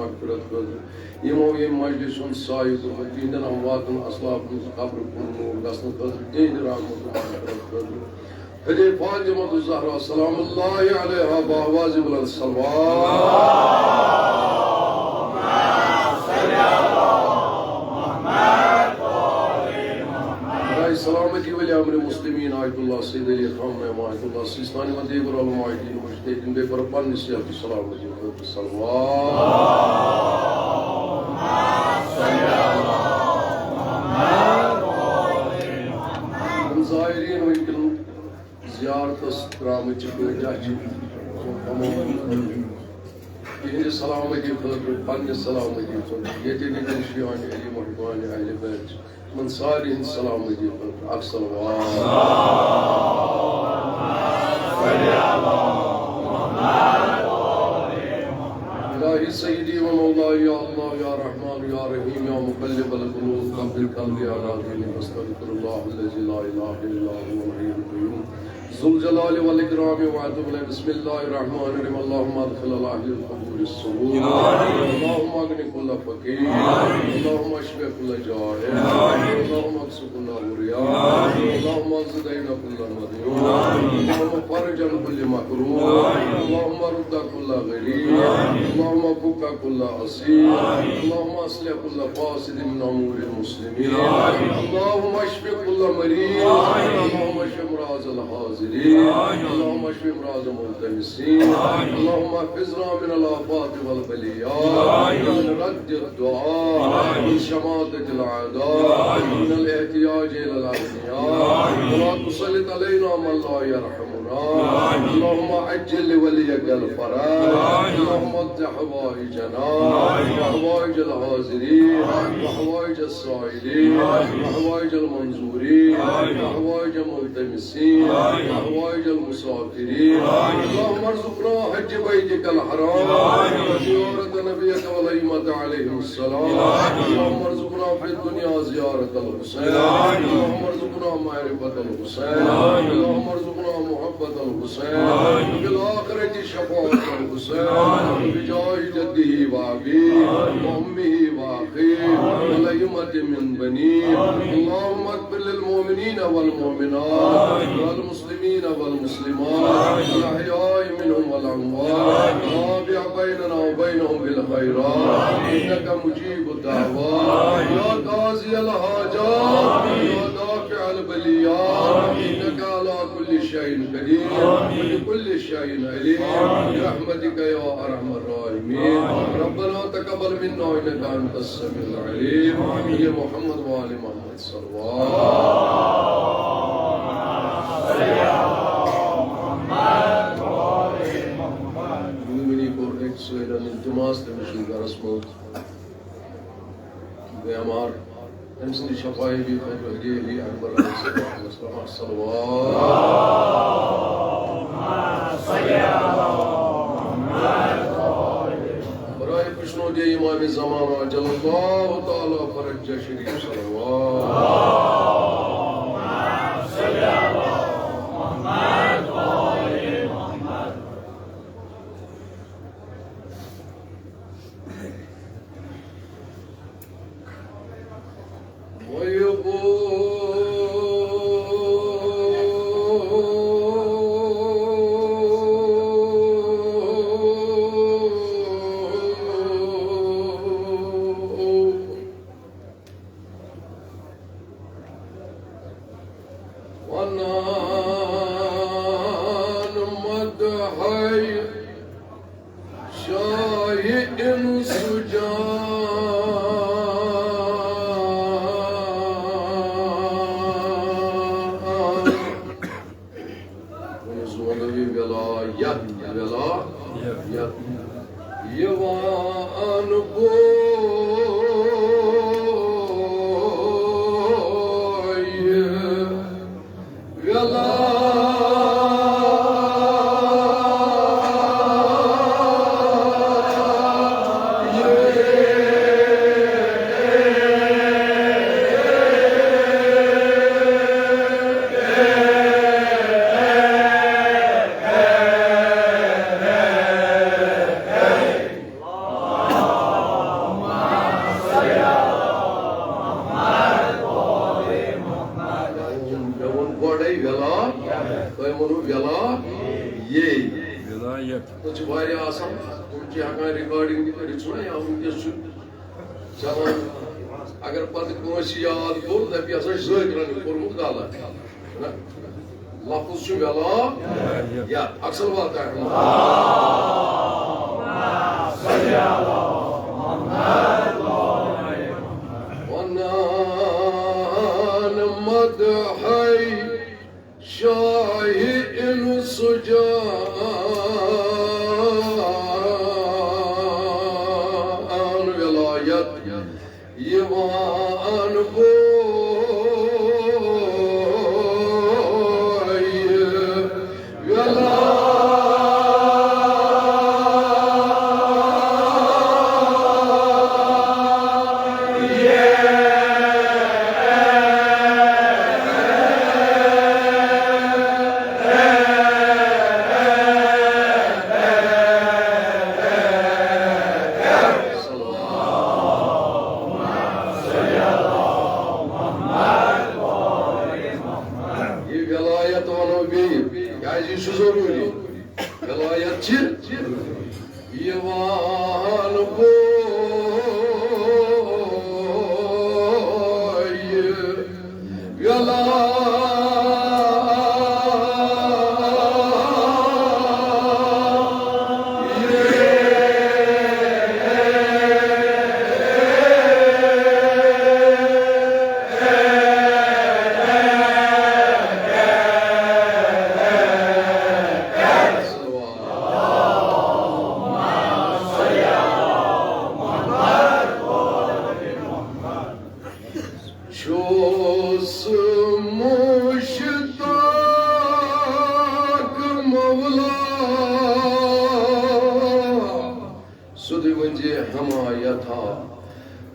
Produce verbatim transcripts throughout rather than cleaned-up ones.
مغفرت خٲطرٕ۔ یِمو ییٚمہِ مجلسہِ ہُنٛد سایہِ کوٚرمُت، تِہنٛدٮ۪ن امواتن اسلافن ہٕنٛز قبرٕ پُر نوٗر گژھنہٕ خٲطرٕ، تِہنٛدِ رحمتہٕ مغفرت خٲطرٕ۔ پھرے فاطمہ الزہرا سلام اللہ علیہا بآواز بلند صلوات۔ برائے سلامتی ولی امر مسلمین آیت اللہ سید علی خامنہ آیت اللہ سیستانی و دیگر علماء دین مجتہدین، بیٚیہِ پَرو پننہِ صحت و سلامتی خٲطرٕ صلوات۔ یِم زائرین وٕنکیٚن زیارتس درٛامٕتۍ چھِ، کۭتیاہ چھِ، تِہنٛدِ سلامتی خٲطرٕ، پننہِ سلامتی خٲطرٕ، ییٚتہِ وٕنکیٚن شیعان علی محبان اہل بیت چھِ، یِمن سارنٕے ہٕنٛز سلامتی خٲطرٕ اکھ صلوات۔ الہی سیدی و مولائی، یا اللہ، یا رحمان، یا رحیم، یا مقلب القلوب، ثبت قلبی علی دینک، استغفر اللہ الذی لا الہ الا هو الحی القیوم، ذو الجلال والاکرام، و اتوب الیہ۔ بسم اللہ الرحمن الرحیم۔ اللهم ادخل اهل القبور السرور۔ اللهم اغن كل فقير۔ اللهم اشف كل جائع۔ اللهم اكس كل عريان۔ اللهم اقض دين كل مديون۔ اللهم فرج عن كل مكروب۔ اللهم رد كل غريب۔ اللهم فك كل أسير. اللهم أصلح كل فاسد من أمور المسلمين. اللهم اشف كل مريض. اللهم اشف أمراض الحاضرين. اللهم اشف أمراض الملتمسين. اللهم احفظنا من الآفات والبليات، من رد الدعاء، من شماتة الأعداء، من الاحتياج إلى الأغنياء، ولا تسلط علينا من لا يرحمنا. اللهم عجل لوليك الفرج. اللهم اقض حوائجنا وحوائج الحاضرين وحوائج السائلين وحوائج المنظورين وحوائج الملتمسين وحوائج المسافرين. اللهم ارزقنا حج بيتك الحرام وزيارة نبيك والأئمة عليهم السلام. اللهم ارزقنا في الدنيا زيارة الحسين. اللهم ارزقنا معرفة الحسين. اللهم ارزقنا محبة الحسين. وفي الآخرة شفاعة الحسين. بجاه جده وأبيه وأمه وأخيه والأئمة من بنيه. اللهم اغفر للمؤمنين والمؤمنات والمسلمين والمسلمات الأحياء منهم والأموات. تابع بيننا وبينهم بالخيرات. إنك مجيب الدعوات. يا قاضي الحاجات، يا دافع البليات، إنك على كل شيء قدير، بكل شيء عليم، برحمتك يا أرحم الراحمين. ربنا تقبل منا إنك أنت السميع العليم. لمحمد وآل محمد صلوات۔ وٕنی وٕنی کوٚر أکۍ سٲنٮ۪ن التماس، تٔمِس چھُ گرس منٛز بیمار، تٔمۍ سٕنٛدِ شفایابی خٲطرٕ علی اکبر علیہ السلام صلوات۔ برائے پشنودِ امام زمان عجل اللہ تعالی فرجہ شریف صلوات۔ ونان مدحي شاهئ سجان. ولا يت ولا يت. يوان بوي ولا ولا یہ۔ ولا یت۔ تِم چھِ واریاہ آسان، تِم چھِ ہٮ۪کان ریکارڈنگ تہِ کٔرِتھ، چھُنہ، یا وٕنکیٚس چھُ چلان۔ اگر پتہٕ کٲنٛسہِ یاد گوٚو، دَپہِ، یہِ ہسا چھُ ذٲکرَن کوٚرمُت غلط۔ نہ، لفظ چھُ ولا یت۔ اکثر واتان۔ ونان مدحی شاہ انسجان ولایت یوان بوئے ولایت۔ یہِ ولایت ونو بیٚیہِ، کیازِ یہِ چھُ ضروٗری۔ ولایت چھِ یِوان بویہِ ولایت۔ چھُس مُشتاق مولا۔ سیوٚدُے ؤنۍ زِ حمایتھا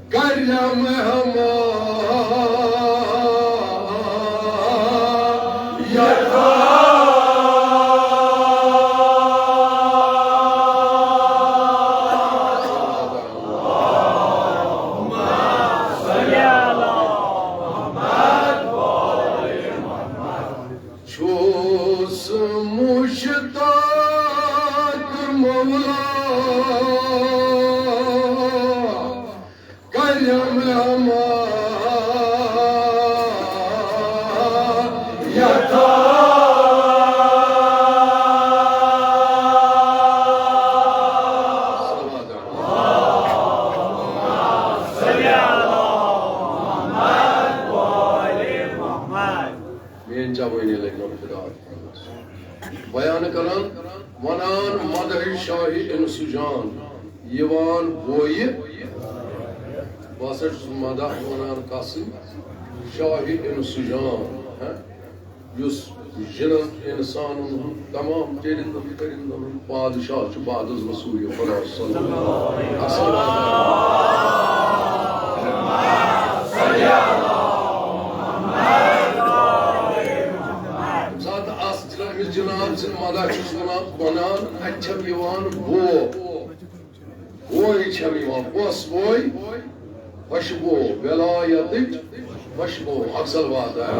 کرم حمایتھا۔ چھُس مُشتاق مولا کرم حمایتھا۔ میٲنۍ جوٲنی لگہِ نہٕ خدا۔ بیان کران، ونان مدح شاہ انسجان، یوان بویہِ۔ بہٕ ہسا چھُس مدح ونان کسٕنۍ؟ شاہ انسجان، ہہ؟ یُس جنن انسانن ہُنٛد، تمام چرندن پرندن ہُنٛد بادشاہ چھُ بعد از رسول خدا صلی اللہ علیہ وسلم۔ ییٚمہِ ساتہٕ اَس أمِس جناب سٕنٛدۍ مدح چھُس وَنان، وَنان، اَتہِ چھَم یِوان بو۔ بوے چھَم یِوان، کۄس بوے؟ خوشبو، ولایتٕچ خوشبو، اکثر واتان۔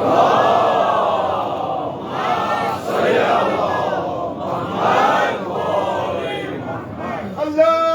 اللہ۔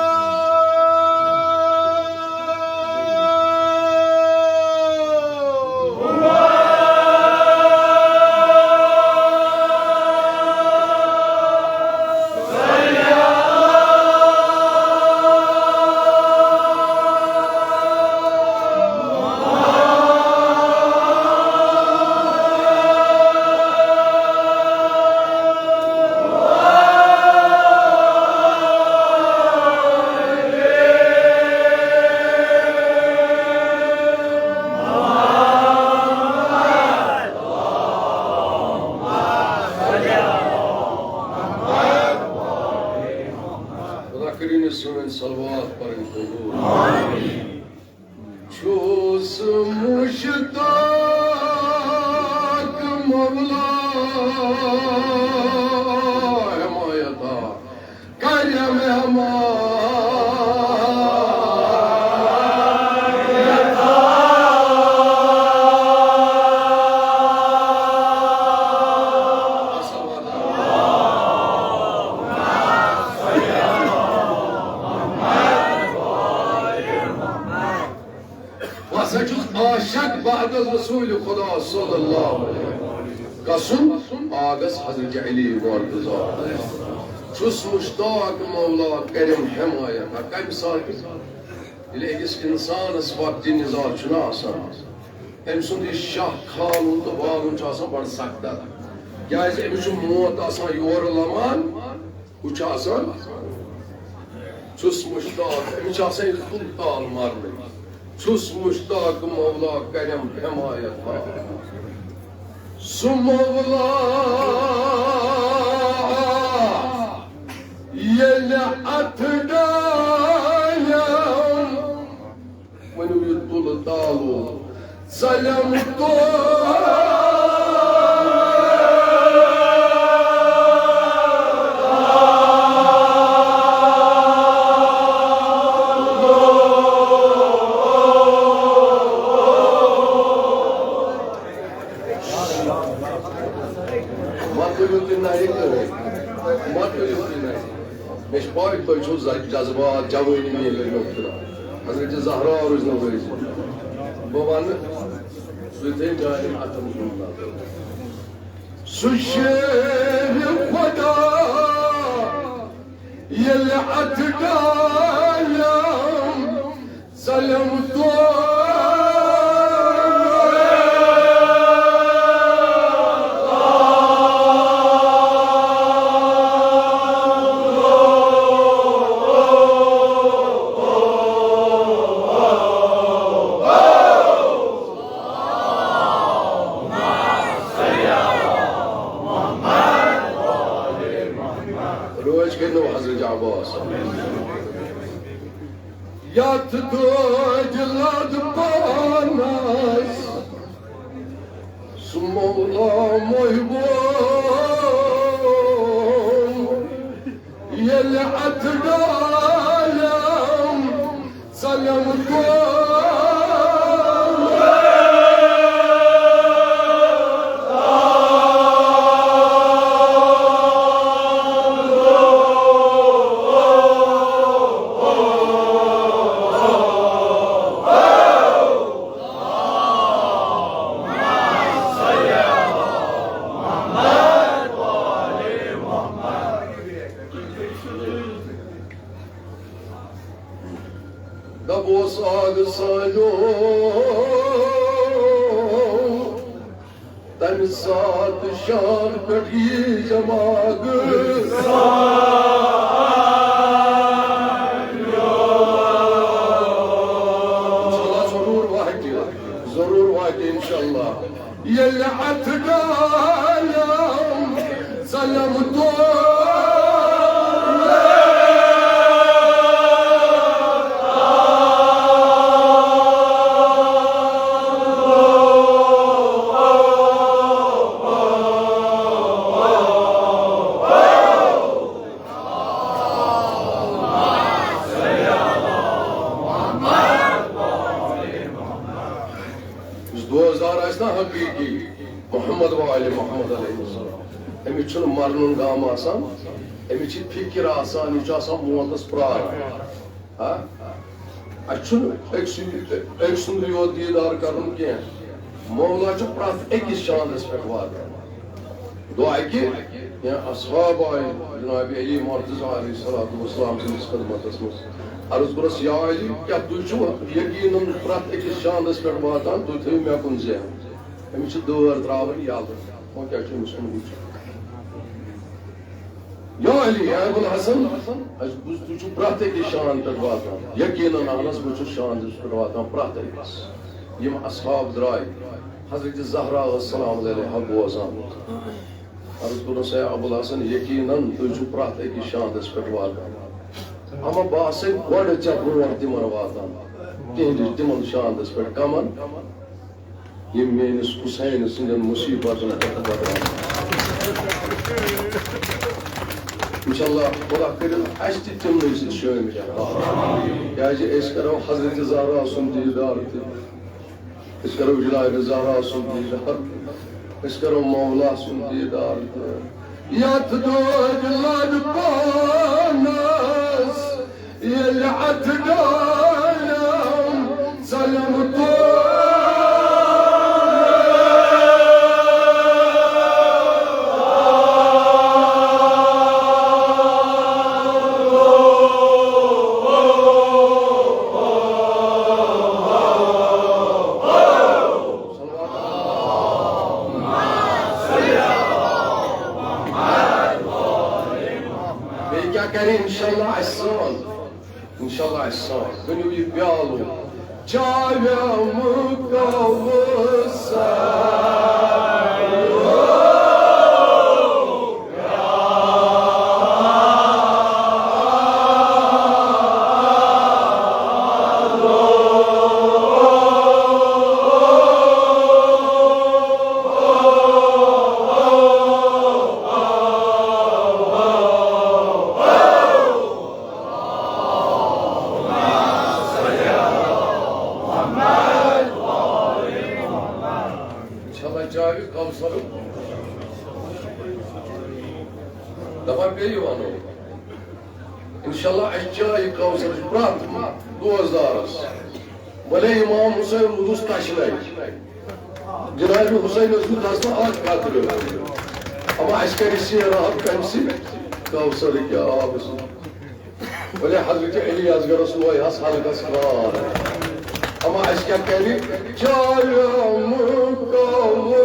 بہٕ چھُس عاشق بہٕ گژھٕ رسول خدا صلی اللہ علیہ وسلم۔ قسم آ گژھٕ حضرت علی مرتضی۔ چھُس مشتاق مولا کرم حمایت۔ کمہِ ساتہٕ؟ ییٚلہِ أکِس اِنسانَس وقتِ نزاع چھُنہ آسان، أمۍ سُنٛد یہِ شاہ کھالُن تہٕ والُن چھُ آسان بڑٕ سخت۔ کیٛازِ أمِس چھُ موت آسان یورٕ لمان، ہُہ چھُ آسان۔ چھُس مشتاق، أمِس چھُ آسان یہِ کُل تال مارنٕے۔ چھُس مشتاق مولا کرم حمایت۔ سُہ مولا ییٚلہِ اَتھٕ ڈالٮ۪م، ؤنِو یہِ تُلہٕ تالو، ژَلٮ۪م تور۔ مہ تُلِو تُہۍ نَرِ کٕہٕنۍ۔ مہ تُلِو تُہۍ نَرِ۔ مےٚ چھِ پَے، تۄہہِ چھُو ز-، جذبات، جوٲنی میلہِ نہٕ مےٚ فِلحال۔ حضرت زہرا روزِ نہٕ وٲرۍ۔ بہٕ وَنہٕ، تُہۍ تھٲیِو میٛانٮ۪ن اَتھَن کُن نظر۔ سُہ شیرِ خۄدا ییٚلہِ اَتھٕ ڈالٮ۪م، ژَلٮ۪م تور۔ روز کٔرِو حضرت عباس۔ یتھ دٲدۍ لد پانس سُہ مولا محبوب، ییٚلہِ اتھٕ ڈالٮ۪م ژَلٮ۪م تور۔ دپوس آگ سانیو، تمہِ ساتہٕ شان پٮ۪ٹھ یی جماگ۔ انشاءاللہ ضرور واتہِ، ضرور واتہِ انشاءاللہ۔ ییٚلہِ اَتھٕ ڈالٮ۪م ژَلٮ۪م تور۔ یُس دوستدار آسہِ نا حقیقی محمد و آل محمد علیہ السلام، أمِس چھُنہٕ مرنُن غم آسان، أمِس چھِ فکر آسان، یہِ چھُ آسان موتس پراران۔ ہا؟ اَسہِ چھُنہٕ أکۍ سٕنٛدِ، أکۍ سُنٛدُے یوت دیٖدار کرُن کینٛہہ۔ مولا چھُ پرٛٮ۪تھ أکِس شانس پٮ۪ٹھ واتان۔ دعا کہِ کینٛہہ اصحاب آیہِ جناب علی مرتضی علیہ الصلوۃ والسلام سٕنٛدِس خدمتس منٛز۔ عرض کوٚرُس، یا علی، کیٛاہ تُہۍ چھِو یقیناً پرٛٮ۪تھ أکِس شانس پٮ۪ٹھ واتان؟ تُہۍ تھٲیِو مےٚ کُن ذہن۔ أمِس چھِ دٲر ترٛاوٕنۍ یَلہٕ۔ وۄنۍ کیٛاہ چھُ أمِس کُن وٕچھُن؟ یا علی، یا ابوالحسن، اَسہِ بوٗز تُہۍ چھِو پرٛٮ۪تھ أکِس شان پٮ۪ٹھ واتان۔ یقیناً اہن حظ، بہٕ چھُس شانَس پٮ۪ٹھ واتان پرٛٮ۪تھ أکِس۔ یِم اصحاب درٛاے، حضرت زہرا ٲس سلام علیہا بوزان۔ عرض کوٚرُس، اے ابوالحسن، یقیناً تُہۍ چھِو پرٛٮ۪تھ أکِس شانَس پٮ۪ٹھ واتان۔ اما بہٕ آسَے گۄڈٕ ژےٚ برونٛٹھ تِمَن واتان، تِہِنٛدِس تِمَن شانَس پٮ۪ٹھ۔ کَمَن؟ یِم میٲنِس حسین سٕنٛدٮ۪ن مُصیٖبتن پٮ۪ٹھ بدلان۔ انشاءاللہ خدا کٔرِن اَسہِ تہِ تِمنٕے سۭتۍ شٲمِل۔ کیٛازِ أسۍ کرو حضرت زہرا سُنٛد دیٖدار تہِ، أسۍ کرو جناب زہرا سُنٛد دیٖدار، أسۍ کرو مولا سُنٛد دیٖدار تہِ۔ یتھ دٲدۍ لد پانس ییٚلہِ اتھٕ ڈالٮ۪م ژلٮ۪م تور۔ یہِ پیالہٕ چاوٮ۪م کوثر۔ انشاءاللہ چاوِ کوثرُک۔ دپان بیٚیہِ وَنو۔ انشاءاللہ اَسہِ چاوِ کوثرٕچ پرٛٮ۪تھ بوزدارس۔ بھلے امام حسین روٗدُس تشنے۔ جناب حسین اوس نہٕ دَزنہٕ اکھ قطرٕ۔ اما اَسہِ کَرِ سیراب کَمہِ سۭتۍ؟ کوثرٕکہِ آبہٕ سۭتۍ۔ ولے حضرت علی اصغرس لوے ہس حلقس خار۔ اما اسہِ کیٛاہ کرِ؟ چاوٮ۪م کوثر۔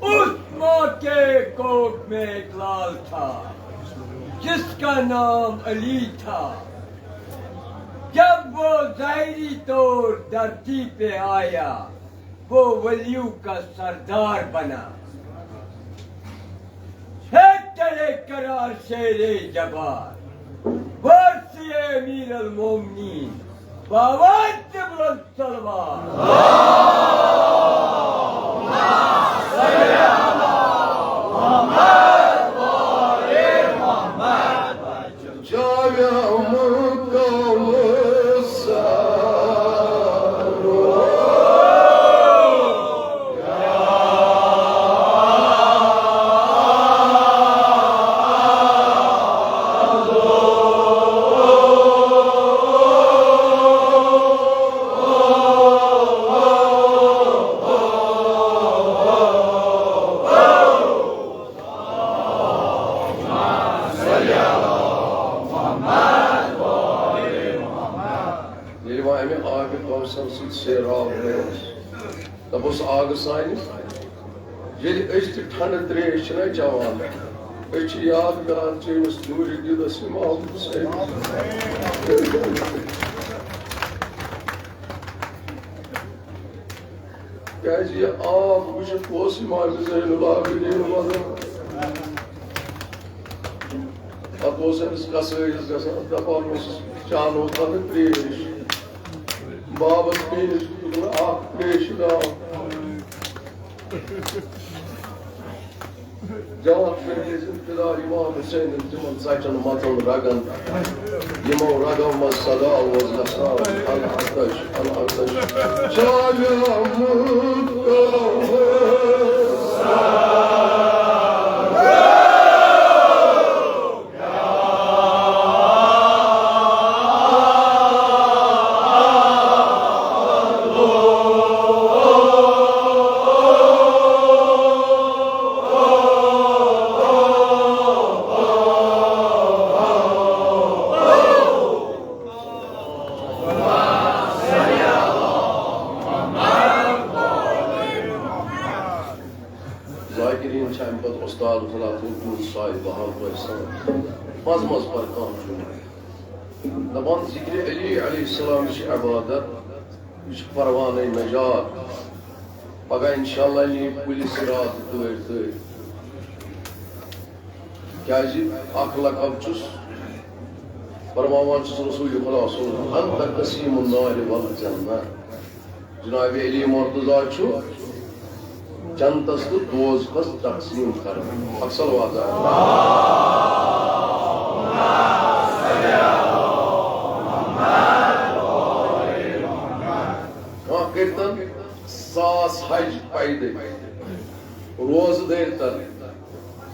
اس موقع کوک میں ایک لال تھا، جس کا نام علی تھا۔ جب وہ ظاہری طور دھرتی پہ آیا، وہ ولیوں کا سردار بنا۔ ہے تیرے قرار شیر جبار، وارث امیر المومنین، باوان بلند تلوار۔ جاویم کوثر۔ ییٚلہِ وۄنۍ اَمہِ آبِ کوثر سۭتۍ سیراب گوٚو، دَپُس آگہٕ سانہِ، ییٚلہِ أسۍ تہِ ٹھنٛڈٕ ترٛیش چھِنہ چٮ۪وان، أسۍ چھِ یاد کران چٲنِس دوٗرِ دیٖدَس اِمام حُسین۔ کیازِ یہِ آب وٕچھِتھ اوس امام زین العابدین وَدان۔ پتہٕ اوس أمِس قصٲیِس گژھان، دَپان اوسُس، "چانو تَلہٕ ترٛیش؟" بابَس بیٚنِس دیُت اَکھ ترٛیشہِ دام۔ جوان شہیدس انتظار امام حسین تِمن ژچن مژن رگن، یِمو رگو منٛز صدا اوس گژھان، "العطش، العطش، چاویمُت کوثر۔" ذاکرین چھِ اَمہِ پتہٕ اُستاد خلافُل دوٗر صاحب بحال پٲٹھۍ سان منٛزٕ منٛزٕ پَرٕ کانٛہہ جمعہ۔ دَپان، ذِکرِ علی علیہ السلام چھِ عبادت، یہِ چھُ پروانَے نجات۔ پگاہ انشاءاللہ نِیہِ پُلہِ صراط تٲرۍ تٲرۍ۔ کیازِ اکھ لقب چھُس فرماوان چھُس رسول خدا صلی اللہ علیہ وسلم، "انت قسیم النار والجنہ۔" جناب علی مرتضیٰ چھُ جنتس تہٕ دوزخس تقسیٖم کران۔ اکھ صلوات۔ کانٛہہ کٔرۍتن ساس حج پیدل، روزٕ دٔرۍتن،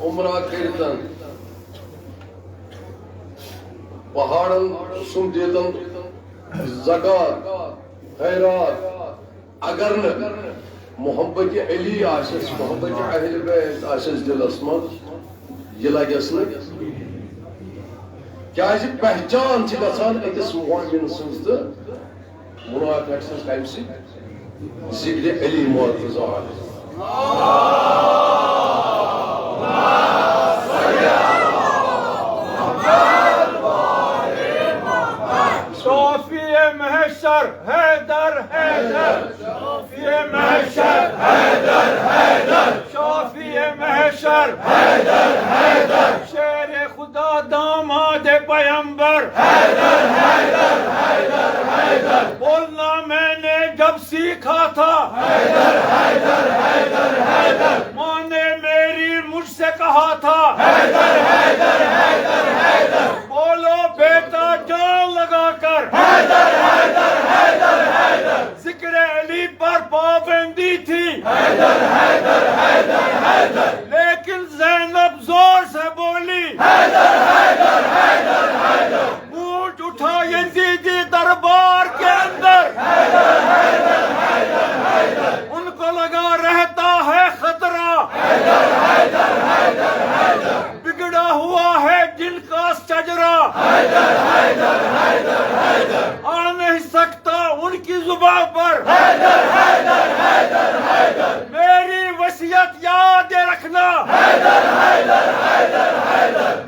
عمرہ کٔرۍتن، پہاڑن سُم دیتن زکات، خیرات۔ اگر نہٕ محبت علی آسٮ۪س، محبت اہل بیت آسٮ۪س دِلس منٛز، یہِ لگٮ۪س نہٕ۔ کیازِ پہچان چھِ گژھان أکِس مؤمن سٕنٛز تہٕ منافق سٕنٛز کمہِ سۭتۍ؟ ذکر علی مرتضی علیہ۔ شافی محشر حیدر حیدر، شافی محشر حیدر حیدر، شافی محشر حیدر حیدر، شیر خدا داماد پیمبر حیدر حیدر حیدر حیدر، بولنا میں نے جب سیکھا تھا حیدر حیدر حیدر حیدر، ماں نے میری مجھ سے کہا تھا حیدر حیدر حیدر حیدر، بولو بیٹا جان لگا کر حیدر حیدر حیدر حیدر، ذکر علی پر پابندی تھی حیدر حیدر حیدر حیدر، لیکن زینب زور سے بولی حیدر حیدر حیدر حیدر، گونج اٹھا یزیدی دربار کے اندر، ان کو لگا رہتا ہے خطرہ، بگڑا ہوا ہے جن کا شجرہ، آ نہیں سکتا ان کی زباں پر، میری وصیت یاد رکھنا،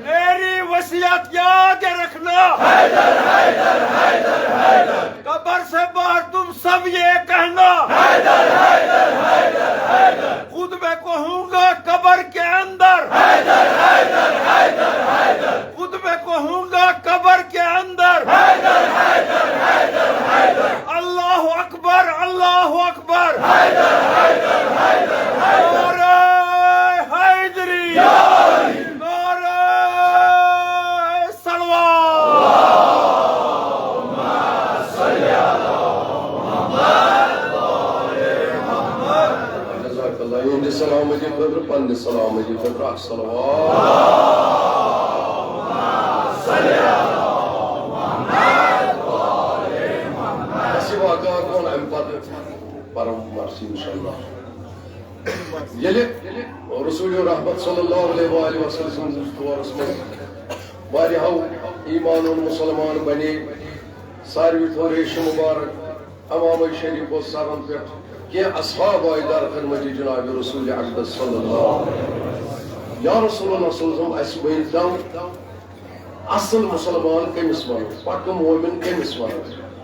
میری وصیت یاد رکھنا، قبر سے باہر تم سب یہ کہنا، خود میں کہوں گا قبر کے اندر، خود میں کہوں گا قبر کے اندر، اللہ اکبر، اللہ اکبر، نعرہ حیدری، نعرہ صلوات۔ جزاک اللہ۔ یِہنٛدِ سلامتی خٲطرٕ، پننہِ سلامتی خٲطرٕ اکھ صلوات۔ اَسہِ واقعہ کون اَمہِ پتہٕ پرو مرسی انشاءاللہ۔ ییٚلہِ رسول رحمت صلی اللہ علیہ وآلہ وسلم سٕنٛدِس دورس منٛز واریاہو ایمان اوٚن، مسلمان بنے، ساروی تھوٚو ریشہِ مبارک عمامہ شریف اوس سرن پٮ۪ٹھ، کینٛہہ اصحاب آیہِ در خدمت جناب رسول اقدس صلی اللہ علیہ وسلم۔ یا رسول اللہ صلی اللہ علیہ وسلم، اَسہِ ؤنۍ تو، اصل مسلمان کٔمِس ونو، پکہٕ مومن کٔمِس ونو؟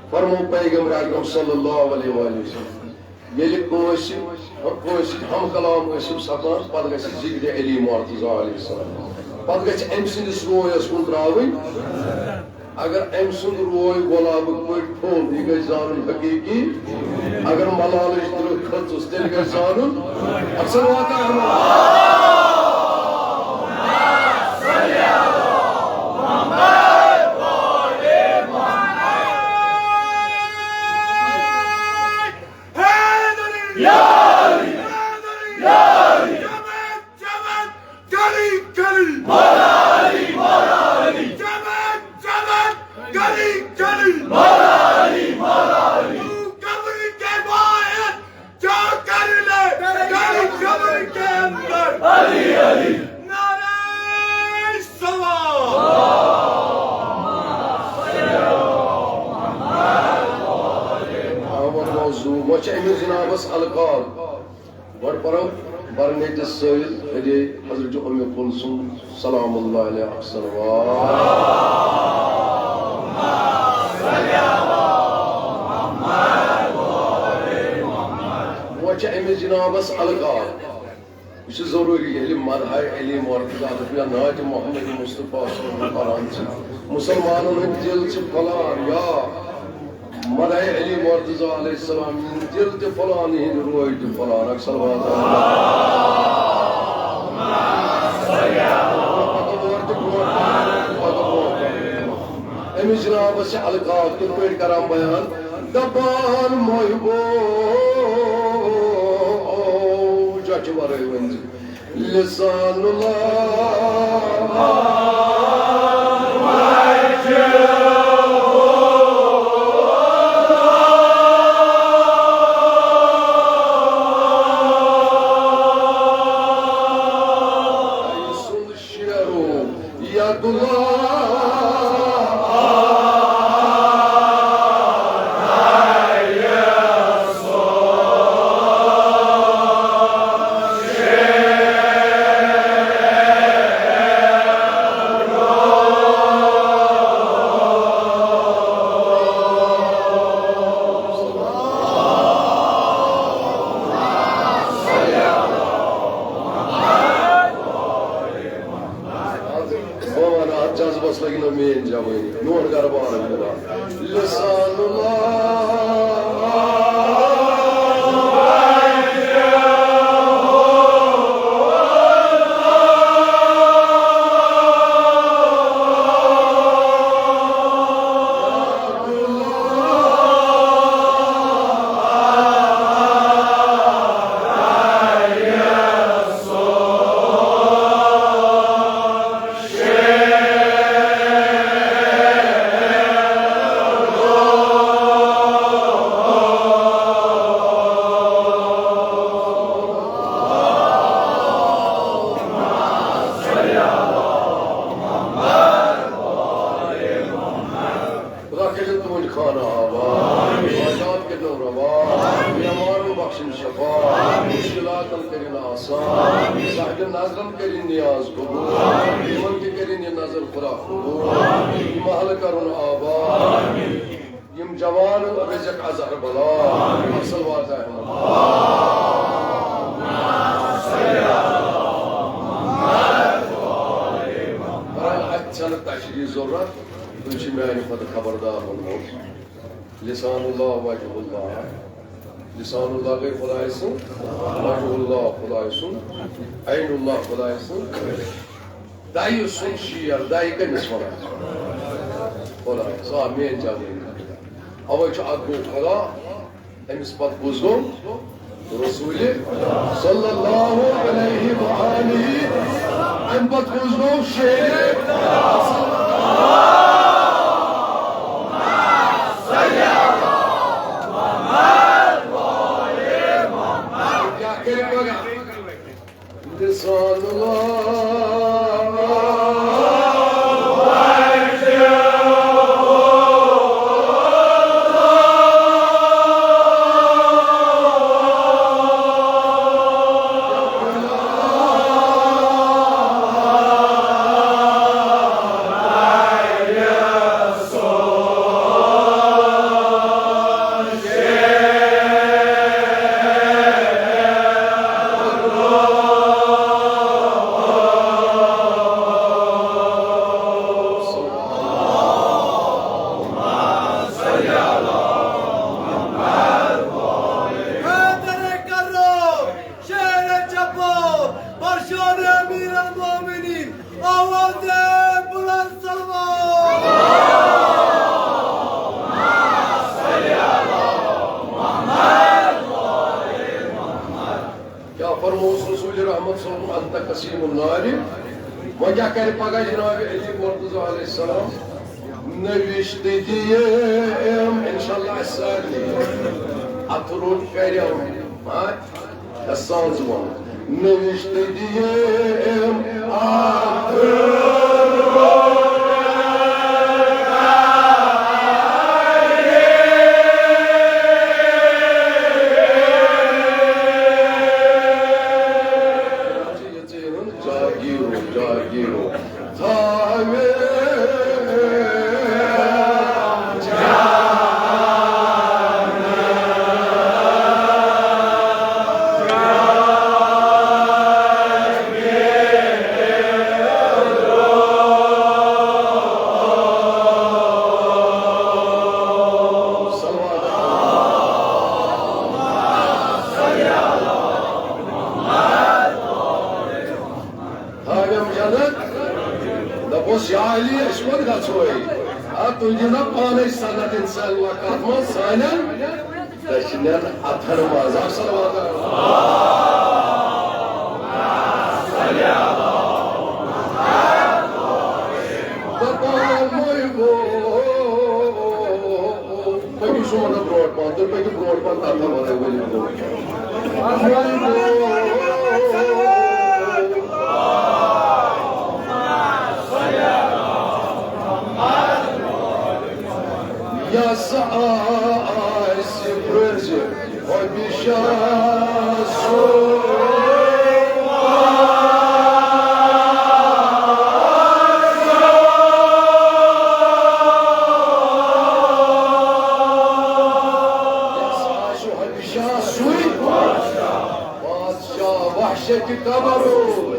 فرموو پیغمبر اکرم صلی اللہ علیہ وآلہ وسلم، ییٚلہِ کٲنٛسہِ، کٲنٛسہِ سۭتۍ ہم کلام ٲسِو سپدان، پتہٕ گژھِ ذکر علی مرتضی علیہ السلام، پتہٕ گژھِ أمۍ سٕنٛدِس رویس کُن ترٛاوٕنۍ۔ اگر أمۍ سُنٛد روے گۄلابہٕ پٲٹھۍ پھوٚل، یہِ گژھِ زانُن حقیٖقی۔ اگر ملالٕچ ترٕٛہ کھٔژٕس، تیٚلہِ گژھِ زانُن اصل واقعہ۔ جمن، جمن، گلی، گلی۔ مولا علی، مولا علی۔ جمن، جمن، گلی، گلی۔ مولا علی، مولا علی۔ تو قبر کے باہر جا کر لے، گلی قبر کے اندر۔ علی، علی۔ نعرہ صلوات۔ آمد موضوع، وۄنۍ چھِ أمِس جنابس القاب۔ گۄڈٕ پرو برنیٹس سٲیِل علی حضرت ام کلثوم سلام اللہ علیہ اکثر۔ وۄنۍ چھِ أمِس جنابس القاب۔ یہِ چھُ ضروٗری، ییٚلہِ مدحہ علی مرتضی یا نعت محمد مصطفیٰ صلی اللہ علیہ وسلم پران چھِ، مسلمانن ہُنٛد دل چھِ پھۄلان، یا مدحہ علی مرتضی علیہ السلام، یِہُنٛد دل تہِ پھۄلان، یِہِنٛدۍ روے تہِ پھۄلان۔ اکھ صلوات۔ پکو اور تہِ برونٛٹھ، پکو برونٛٹھ۔ أمِس جنابس چھِ القاب کِتھ پٲٹھۍ کران بیان، دپان محبوب، جۄچھِ ورٲے ؤنۍ زِ لسان اللہ۔ خدا کٔرِن تُہُنٛد خانہٕ آباد، آمین۔ آباد کٔرِن روا، آمین۔ بیمارن بخشن شفا، آمین۔ مشکلاتن کٔرِن آسان، آمین۔ صاحبِ نظرن کٔرِن نیاز قبول، آمین۔ یِمن تہِ کٔرِن یہِ نظر خدا قبول، آمین۔ یہِ محلہٕ کرُن آباد، آمین۔ یِم جوان رزق اظہر بلا، آمین۔ اصل واتہِ احمد۔ برحال، اتہِ چھنہٕ تشریح ضرورت۔ تُہۍ چھِو میانہِ کھۄتہٕ خبردار ووٚنمُت۔ لسان اللہ وجہ اللہ۔ لسان اللہ گٔے خدایہِ سُنٛد، وجہ اللہ خدایہِ سُنٛد، عین اللہ خدایہِ سُنٛد۔ دَیہِ سُنٛد شیر، دَیہِ کٔمِس وَنان؟ خدایَس۔ آ، میٲنۍ جوٲنی۔ اَوَے چھُ اَکھ گوٚو خدا، أمِس پَتہٕ کُس گوٚو؟ رسول صلی اللہ علیہ وآلہ۔ امہِ پتہٕ کُس گوٚو؟ شیر۔ کیٛاہ کٔرِو پگاہ؟ لسان اللہ۔ حیدر کرو، شیر جبار، برشان امیر المومنین، آواز بلند سلوات۔ کیٛاہ فرمووُس رسول رحمت صلی اللہ علیہ وسلم؟ انت قسیم النار۔ وۄنۍ کیٛاہ کرِ پگاہ جناب علی مرتضی علیہ السلام؟ نوشتہٕ دِیِم انشاءاللہ اَسہِ سارنٕے۔ اَتھٕ روٚٹ کَریٚم، ہاں؟ ساز وَن۔ نوشتہٕ دِیِم اَتھٕ روٚٹ۔ جاگیٖرو، جاگیٖرو، تھاوِ تھاوٮ۪م جنت۔ دپوس، یا علی، أسۍ کوٚت گژھوے؟ آ، تُہۍ دِیِو نا پانے سند انشاءاللہ، کتھ منٛز؟ سانٮ۪ن دٔچھنٮ۪ن اتھن منٛز۔ آ، صلوات۔ دپان، وۄنۍ گوٚو۔ پٔکِو سون برونٛٹھ پہن، تُہۍ پٔکِو برونٛٹھ پہن، تَتھ تھاوو تُہۍ ؤلِو برونٛٹھ۔ یَس آسہِ برٛونٛزِ حبشہ سُہ۔ یَس آسہِ حبشہ سُے بادشاہ وحشتِ قبر روزِ۔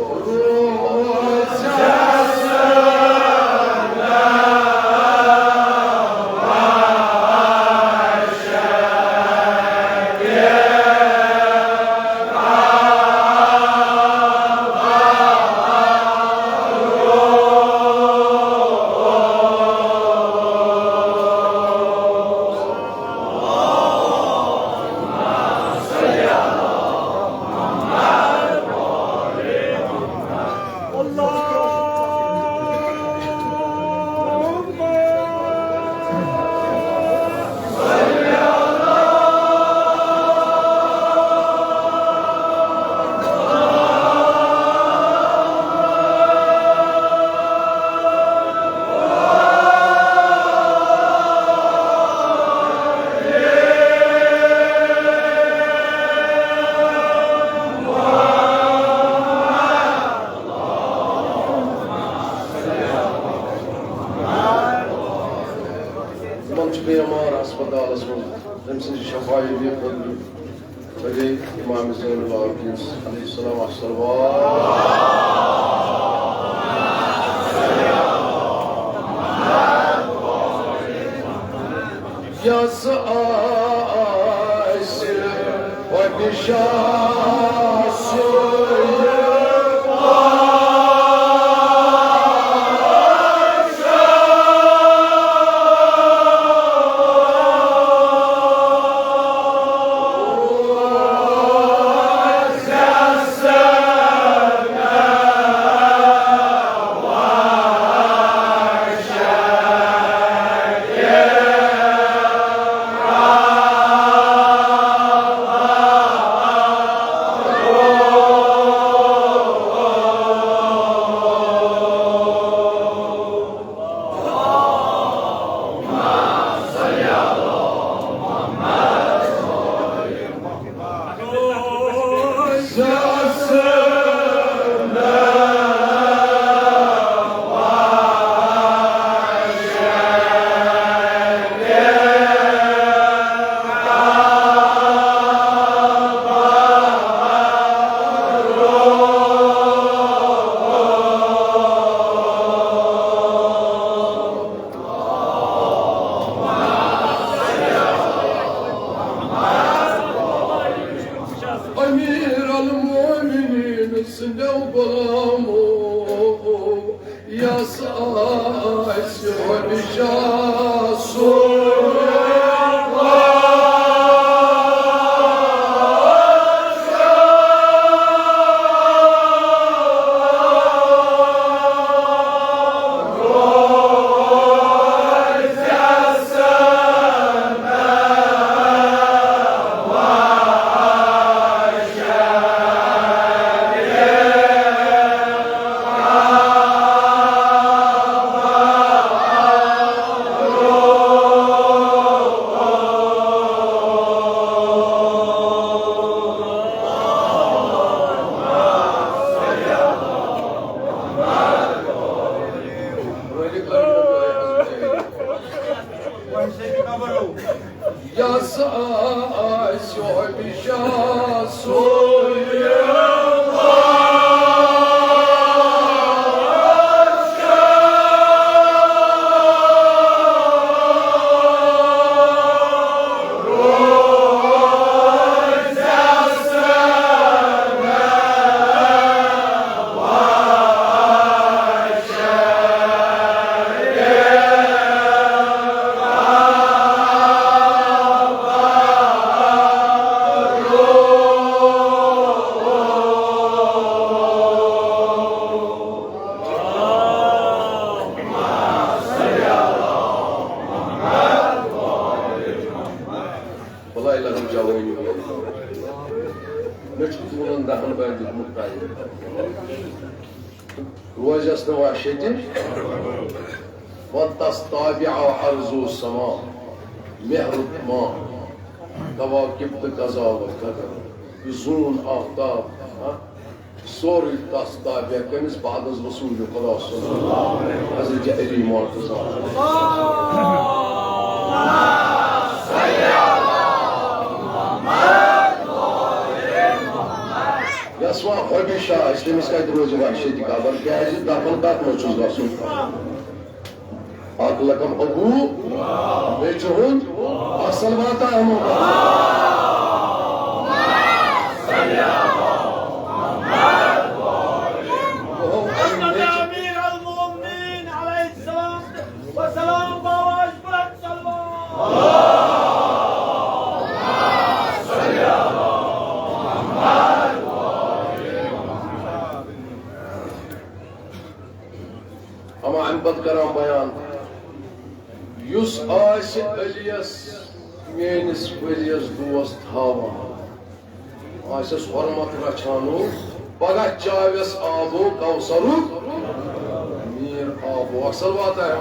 تِمن چھُ بیمار ہسپتالس منٛز، تٔمۍ سٕنٛزِ شفا یابی خٲطرٕ پٔرِو امام زین العابدین علیہ السلام الصلوات۔ یس آسہِ پادشاہ سُے۔ امیر المومنین سٕنٛدیو غلامو، یس آسہِ پادشاہ سُے۔ یس آسہِ ہمیشہ سُے۔ بلائے لہو جوانی۔ مےٚ چھُ تُہُنٛدن دَہن بَنہِ دیُتمُت ٹایم۔ روزٮ۪س نہٕ وَش ییٚتہِ۔ وَتَس تابع عرض و سما، مہر و ما، کواکب تہٕ قضا و قدر، یہِ زوٗن آفتاب، ہا؟ سورُے تس تابع کٔمِس؟ بعد از رسول خدا صلی اللہ علیہ وسلم، حضرت علی مرتضی۔ یس وۄنۍ ہمیشہ آسہِ، تٔمِس کتہِ روزِ وحشت خبر؟ کیازِ دفن کتھ منٛز چھُس گژھُن؟ اکھ لقب ابو، بیٚیہِ چھُ ہُنٛد اصل واتان یِمو۔ حضرت امیر المومنین علیہ الصلوۃ والسلام، بابا اکبر صلوات۔ اما امہِ پتہٕ کران بیان، یُس آسہِ علیَس، میٲنِس ولیَس دوست تھاوان، آسٮ۪س حرمت رچھانو، پگاہ چاوٮ۪س آبو کوثرُک میر آبو۔ اکھ صلوات ہے۔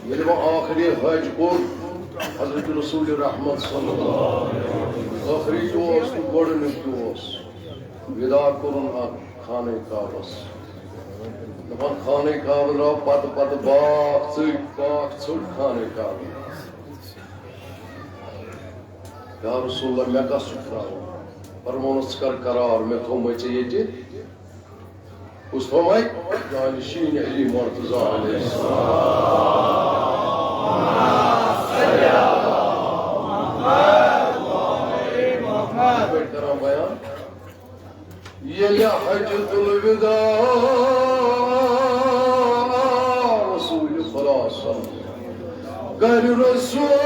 ییٚلہِ وۄنۍ ٲخری حج کوٚر حضرت رسول رحمت صلی اللہ علیہ وسلم، ٲخری تہِ اوس تہٕ گۄڈٕنیُک تہِ اوس، وِدا کوٚرُن اکھ خانہ کعبس۔ دپان خانہ کعبہ درٛاو پتہٕ پتہٕ باغ ژٔٹۍ، باغ ژٔٹ خانہ کعبہ۔ یا رسول اللہ، مےٚ کس چھُ ترٛاوُن؟ فرمونس، ژٕ کر قرار، مےٚ تھوٚومَے ژےٚ ییٚتہِ۔ کُس تھوٚومَے؟ جانشین علی مرتضی علیہ السلام۔ کران بیان۔ ییٚلہِ حجۃ الوداع رسول خدا صلی اللہ علیہ وسلم کرِ رسول۔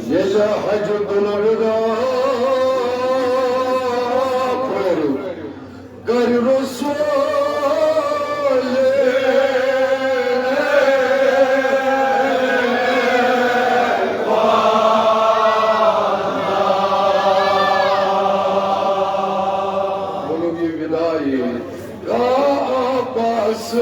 ییٚلہِ حجۃ الوداع پٔرِو، کرِ رسول۔ ؤنِو یہِ وداعی۔ کعبس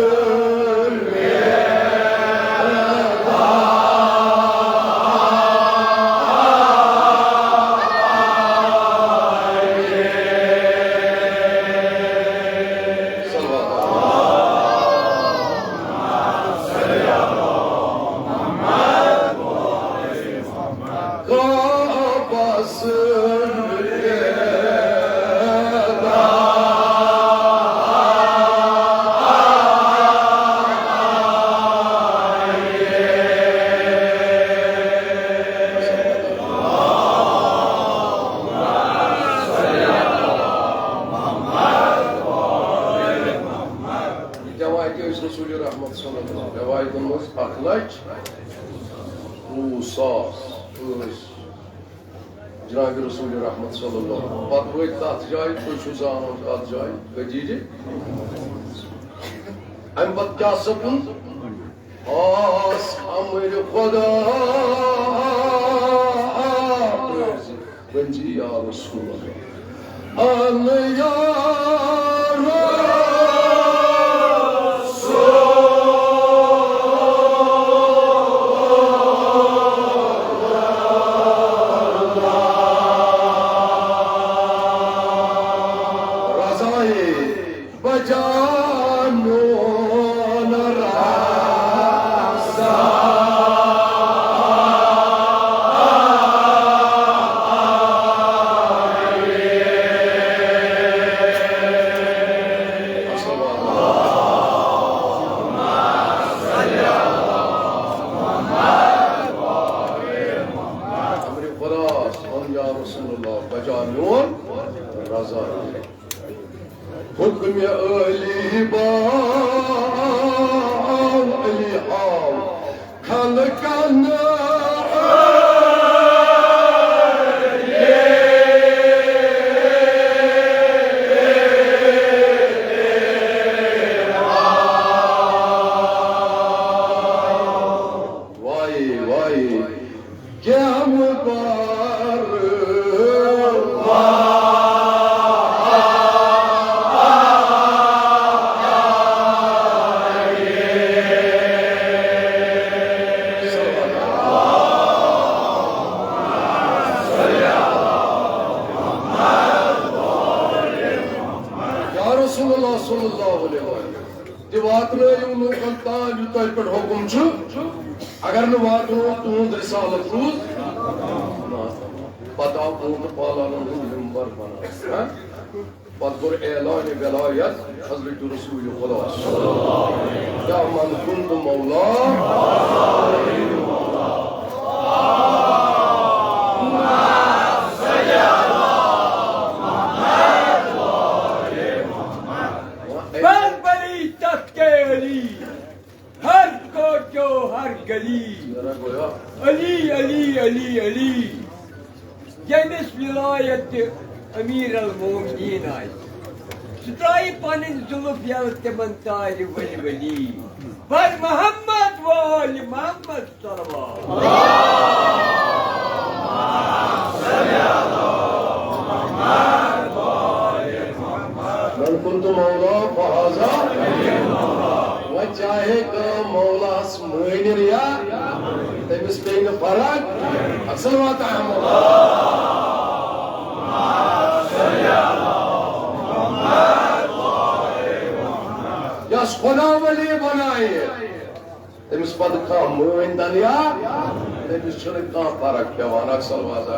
کعبس رسول رحمت صلی اللہ علیہ وسلم۔ روایتن منٛز اکھ لچھ وُہ ساس ٲسۍ جناب رسول رحمت صلی اللہ علیہ وسلم۔ پتہٕ وٲتۍ تتھ جایہِ، تُہۍ چھِو زانان کتھ جایہِ، خدیجہ۔ امہِ پتہٕ کیٛاہ سپُد؟ خاص امر خدا۔ ؤنۍ زِ یا رسول اللہ۔ ان یا رسول اللہ۔ رضایے بچا میون رضا۔ امر خدا صلی اللہ یا رسول اللہ، بچا میون رضا۔ حکم علی باو، علی آو خلقن۔ Y Y. کیٛاہ مُبارک۔ یا رسول اللہ صلی اللہ علیہ وسلم۔ تہِ واتنٲیِو لوٗکن تام یہِ تۄہہِ پٮ۪ٹھ حُکُم چھُ۔ اگر نہٕ واتنوو، تُہُنٛد رسالت روٗد۔ پتہٕ آو قومہٕ پالانن ہُنٛد مِمبر بناونہٕ۔ ہا؟ پتہٕ کوٚر اعلانِ ولایت حضرت رسول خدا۔ یا من کنت مولا۔ بربری تخت علی، ہر کوچو ہر گلی۔ علی، علی، علی، علی۔ ییٚمِس ولایت امیر المومنین آسہِ، سُہ ترٛایہِ پنٕنۍ زُلف یلہٕ تِمن تارِ ؤلۍ ؤلی۔ بر محمد وول محمد۔ من كنت مولا فهذا۔ وۄنۍ چاہے کانٛہہ مولاہس مٲنِر یا تٔمِس پیٚیہِ نہٕ فرق۔ اصل واتہ احمد۔ یس خدا ولی بنایہِ، تٔمِس پتہٕ کانٛہہ مٲنۍ دنیا، تٔمِس چھُنہٕ کانٛہہ فرق پٮ۪وان۔ اکھ صلوات۔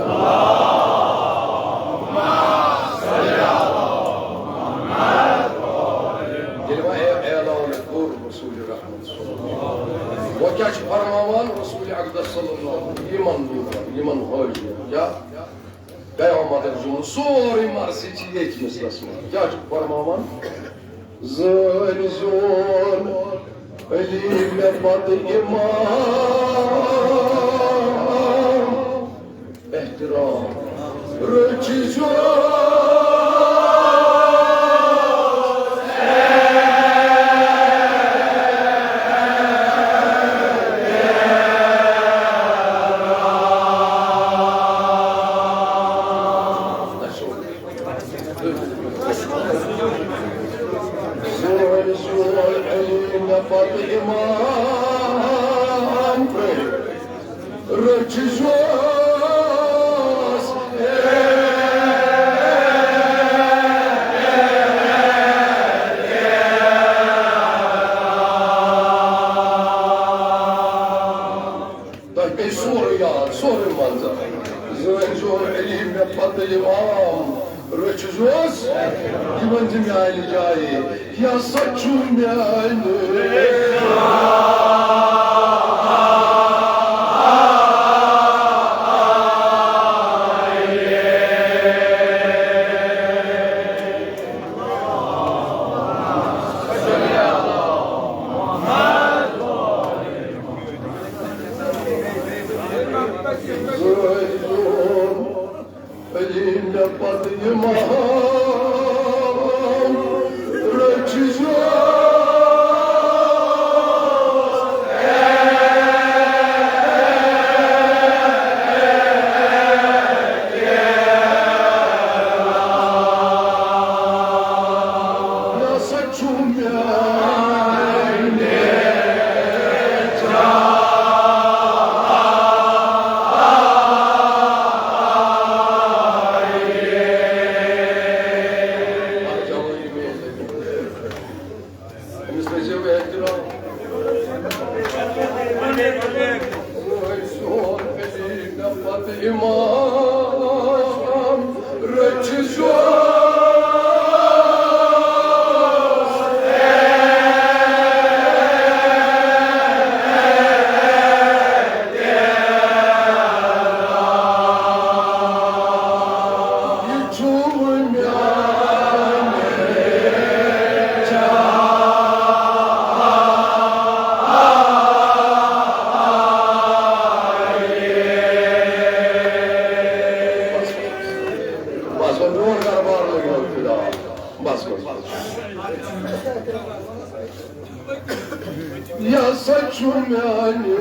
ییٚلہِ وۄنۍ اے-، اعلان کوٚر رسول رحمت صلی اللہ علیہ وسلم، وۄنۍ کیٛاہ چھُ فرماوان رسول اقدس صلی اللہ علیہ وسلم؟ یِمن لوٗکن، یِمن حٲجِین، کیٛاہ؟ قیامتُک جمعہ، سورُے مرثی چھِ ییٚتھۍ مِثلس منٛز۔ کیٛاہ چھُ فرماوان؟ زٲنۍ زیوٗن علی مےٚ پتہٕ اِمام، احترام رٔچھۍ زیوٗن۔ سورُے سورُے علی مےٚ پتہٕ اِمام، رٔچھۍ زیوٗس۔ تۄہہِ پیٚیہِ سورُے یاد، سورُے منظر۔ زٲنۍ زیوٗن علی مےٚ پتہٕ اِمام، رٔچھۍ زیوٗس۔ یہِ ؤنۍ زِ میانہِ جایہِ، یہِ ہسا چھُ میانہِ۔ علی مےٚ پتہٕ اِمام، رٔچھۍ زیوٗس۔ یہِ ہسا چھُ میانہِ جایہِ۔ أمِس تھٲیزیو احترام۔ سون علی مےٚ پتہٕ اِمام، رٔچھۍ زیوٗس۔ بس، وۄنۍ میون دربار لٔگۍ وۄنۍ فِلحال۔ بس، بس، بس۔ یہِ ہسا چھُ میانہِ۔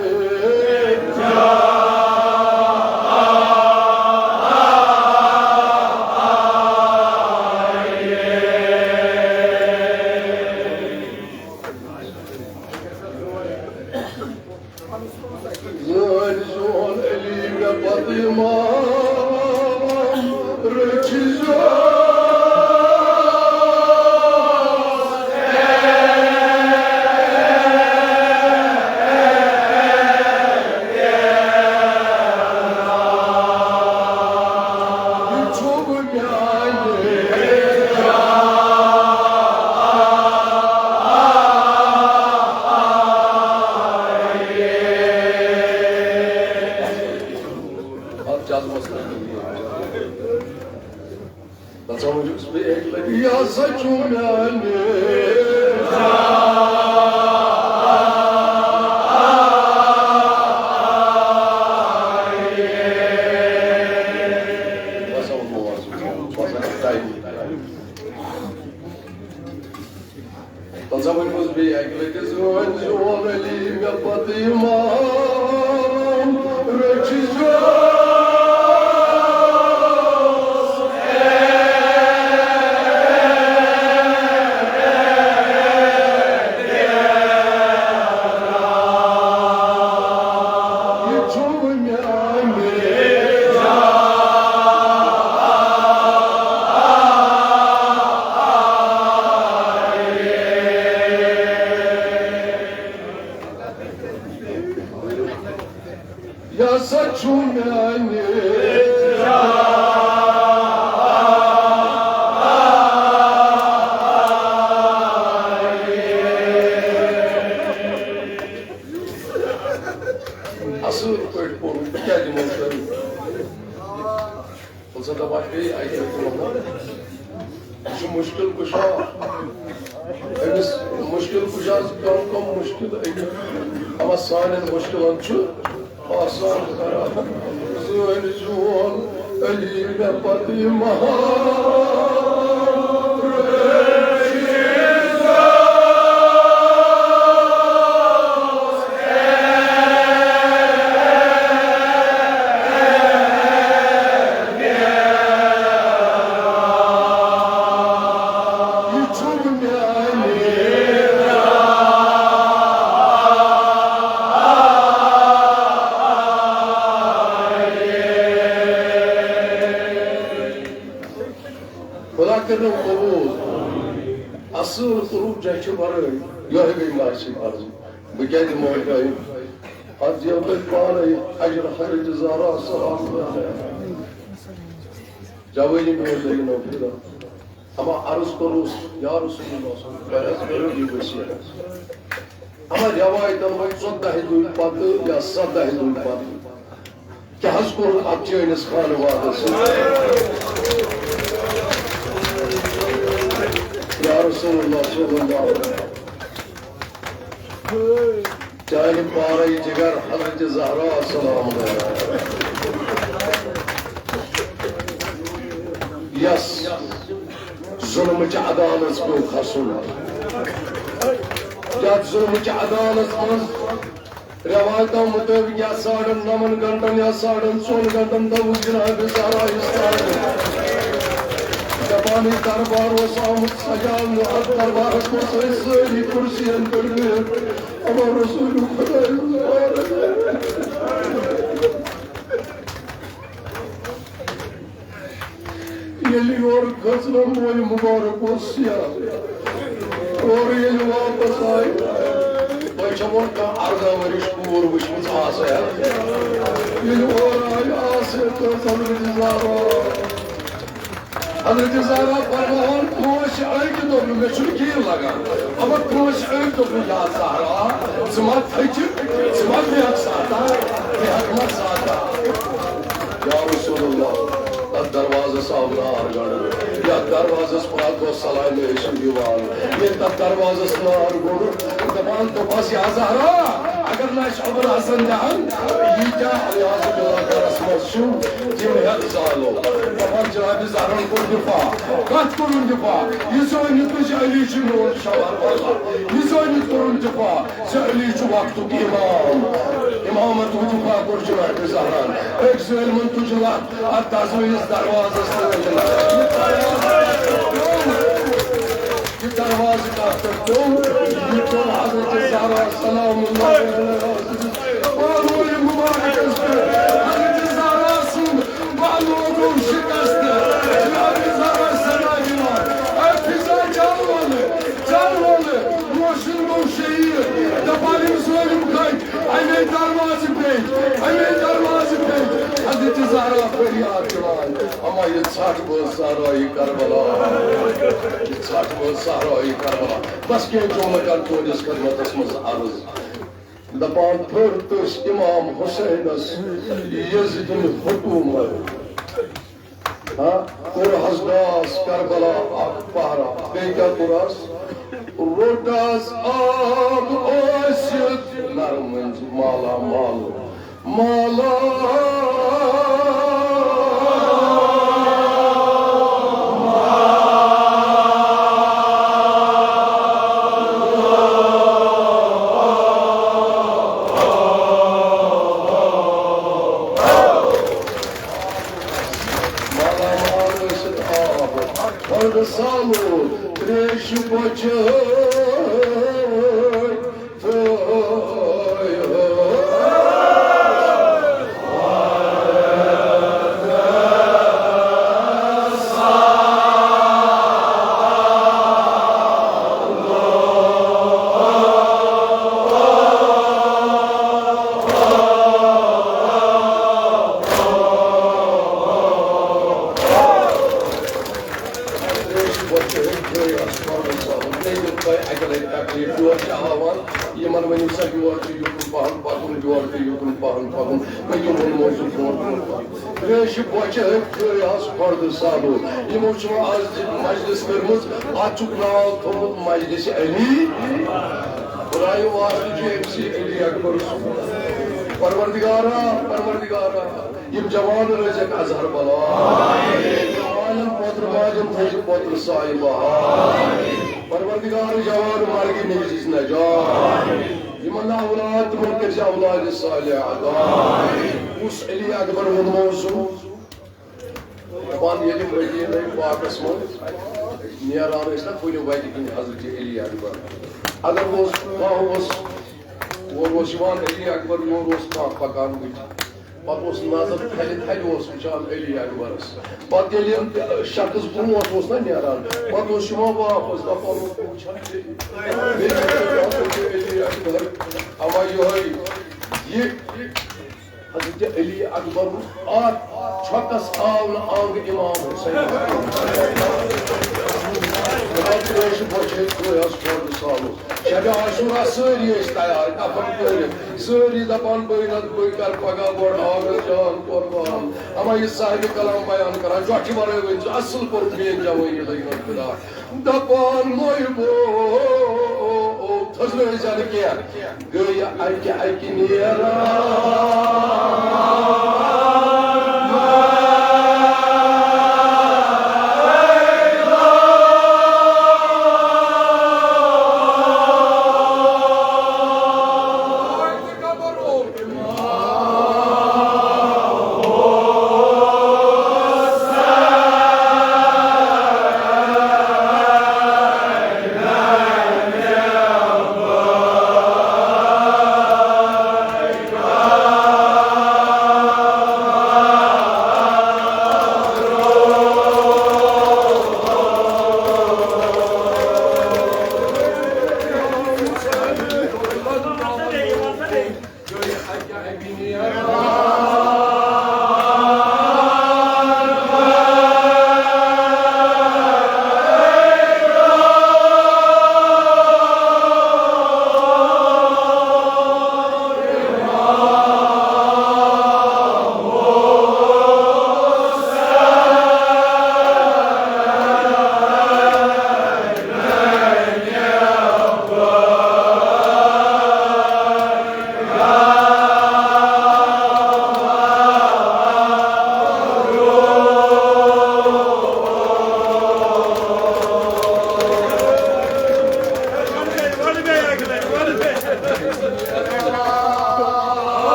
زٲنۍ زیوٗن علی مےٚ پتہٕ اِمام، رٔچھۍ زیوٗس۔ یہِ چھُ میانہِ۔ اَتھ جذبس منٛز۔ دَپان چھُس بہٕ اَکہِ لَٹہِ، یہِ ہسا چھُ میانہِ۔ بس، آو بوز، بس، آو ٹایم۔ تَتھ زَمانہِ منٛز بیٚیہِ اَکہِ لَٹہِ زٲنۍ زیوٗن علی مےٚ پَتہٕ اِمام، رٔچھۍ زیوٗس۔ سا چھُ میانہِ اصل پٲٹھۍ پوٚرمُت، بہٕ کیٛاہ دِمو تۄہہِ؟ وۄنۍ سا دَپان بیٚیہِ اَکہِ لَٹہِ وَنو، یہِ چھُ مُشکِل کُشا۔ أمِس مُشکِل کُشا کم کم مُشکِل أمِس، اَما سانٮ۪ن مُشکِلَن چھُ آسان کران۔ زٲنۍ زون علی مےٚ پتہٕ یہِ مہار۔ خدا کٔرِنو قبوٗل۔ اصل قروٗب جاے چھِ ورٲے، یۄہے گٔے مرثی فرض۔ بہٕ کیٛاہ دِمو تۄہہِ؟ اتھ دِیو تۄہہِ پانے اجر حضرت زہرا سلام اللہ علیہا۔ جوٲنی میٲنۍ دٔلیٖلو پھِران۔ اما عرض کوٚرُس، یا رسول اللہ صلی اللہ علیہ وسلم، تۄہہِ حظ کٔرٕو یہِ وصیت۔ اما روایتن منٛز ژۄداہہِ دۄہہِ پتہٕ یا سداہہِ دۄہہِ پتہٕ کیٛاہ حظ کوٚرُکھ اتھ چٲنِس خانوادس سۭتۍ؟ یا رسول اللہ صلی اللہ علیہ وسلم، چانہِ پارے جگر حضرت زہرا سلام علیہا، یس ظلمٕچ عدالت پیوٚو کھسُن۔ یتھ ظلمٕچ عدالت منٛز روایتو مطٲبق یا ساڑن نون گھنٹن یا ساڑن ژۄن گھنٹن دوٚپُکھ جناب زہرا یس تارے۔ دپان یہِ دربار اوس آمُت سجاونہٕ، اتھ دربارس منٛز ٲسۍ سٲری کُرسین پٮ۪ٹھ بِہِتھ۔ اما رسول خدایس بارے۔ ییٚلہِ یورٕ کھٔژ نا مول مُبارک اوس سیاہ، اورٕ ییٚلہِ واپس آے، تۄہہِ چھا وۄنۍ کانٛہہ ارداہ ؤرِش کوٗر وٕچھمٕژ آسہِ ہا؟ ییٚلہِ اورٕ آے آسہِ تہٕ حضرت زہرا، حضرت زہرا فرماوان، کٲنٛسہِ أکۍ دوٚپ نہٕ، مےٚ چھُنہٕ کِہیٖنۍ لگان، اما کٲنٛسہِ أکۍ دوٚپ نہٕ، یا زہرا، ژٕ ما تھٔچِکھ، ژٕ ما بیٚہکھ سادہ، بیٚہکھ ما سادہ۔ یا رسول اللہ، تتھ دروازس آو نار گنڈنہٕ۔ یتھ دروازس پتھ گوٚو سلامہِ ٲسِو یِوان۔ ییٚلہِ تتھ دروازس نار گوٚنڈُکھ، دپان دوٚپہس، یا زہرا، اگر نہٕ اسہِ ابوالحسن دِہن، یہِ کیٛاہ عیاذ باللہ گرس منٛز چھُ، تِم ہٮ۪تھ زالو۔ دپان جناب زہرن کوٚر دفاع۔ کتھ کوٚرُن دفاع؟ یہِ زٲنِتھ تُج علی چھُ میون شوہر واللہ۔ یہِ زٲنِتھ کوٚرُن دفاع۔ زِ علی چھُ وقتُک امام۔ امامت وجوہا کوٚر جناب زہران۔ أکۍ ظٲلمن تُج لتھ اتھ دزوٕنِس دروازس تہٕ أنٛدۍ۔ یہِ دروازٕ کتھ پٮ۪ٹھ پیوٚو؟ یہِ پیوٚو حضرت زہرا سلام اللہ علیہا۔ پانوٲنۍ مُبارکس پٮ۪ٹھ حضرت زہرا سُنٛد بانو گوٚو شکست۔ جناب زہرا صدا دِوان، اے فضا جان وَلہٕ، جان وَلہٕ، روشن گوٚو شہید۔ دپان یِم ظٲلِم کھٔتۍ اَمے دروازٕ پٮ۪ٹھ، اَمے دروازٕ پٮ۪ٹھ۔ حضرت زہرا فریاد دِوان، اما یہِ ژھٹھ بٲژ صحرایہِ کربلا، یہِ ژھٹھ بٲژ صحرایہِ کربلا۔ بس کینٛہہ جملہٕ کر تُہنٛدِس خدمتس منٛز عرض۔ دپان پھٔر تٔسۍ امام حسینس یزیدُن حکومت۔ ہاں، کوٚر حظ گاس کربلا اکھ پہرا، بیٚیہِ کیٛاہ کوٚر حظ؟ روٚٹ حظ آب ٲسِتھ نرٕ مٔنٛزۍ مالا مال۔ مالا مالا مال ٲسِتھ آب، بڑٕ سالو تریشہِ بۄچھِ۔ ہاوان، یِمن ؤنِو سا یور تہٕ یُکُن پہن پکُن، یور تہٕ یُکُن پہن پکُن، پٔکِو وۄنۍ موضوع برونٛٹھ کُن پہن۔ ترٛیشہِ بۄچھِ ہیٚکۍ کھٲرۍ آس کھۄردٕ سالو۔ یِمو چھُ وۄنۍ از تہِ مجلس کٔرمٕژ، اتھ چھُکھ ناو تھوٚومُت مجلس علی۔ خدایو واسطہٕ چھُ أمۍ سٕے علی اکبر سُنٛد۔ پروردگارا، پروردگارا، یِم جوان روزٮ۪کھ اظہر بلا۔ عالم پوتر ماجن تھٲیزِ پوتر سایہِ بہار۔ پروردگار جوان مرگہِ نِش دِس نجات۔ یِمن نہٕ اولاد تِمن کٔرزِ اولاد صالح عطا۔ کُس علی اکبر ووٚنمو سُہ؟ دپان ییٚلہِ مدیٖنہ پاکس منٛز نیران ٲسۍ نا کُنہِ وتہِ کِنۍ حضرت علی اکبر۔ اگر اوس کانٛہہ اوس، اور اوس یِوان علی اکبر، یور اوس کانٛہہ پکان بٕتھِ۔ پتہٕ اوس نظر تھلہِ تھلہِ اوس وٕچھان علی اکبرس۔ پتہٕ ییٚلہِ یِم شخص برونٛٹھ اوس نا نیران، پتہٕ اوس یِوان واپس دپان اوس، "بہٕ وٕچھان تیٚلہِ۔" بیٚیہِ چھُ علی اکبر۔ اما یِہوٚے یہِ حضرت علی اکبر اتھ چھۄکس آو نہٕ انگ امام حسین۔ دپان ترٛیشہِ بۄچھِ ہیٚتۍ کھٲرۍ آس کھۄردٕ سالو۔ شبِ عاشورہ سٲری ٲسۍ تیار، کفن کٔرِتھ۔ سٲری دپان، "بہٕ نتہٕ بہٕ کرٕ پگاہ گۄڈٕ آبہٕ جان قربان۔" اما یہِ صاحبِ کلام بیان کران، جۄٹھِ ورٲے ؤنۍ زِ، اصل پٲٹھۍ میٲنۍ جوٲنی لٔگۍ نہٕ خدا۔ دپان مویبو، تھٔز نہٕ أسۍ زیادٕ کینٛہہ۔ گٔے اکہِ اکہِ نیران۔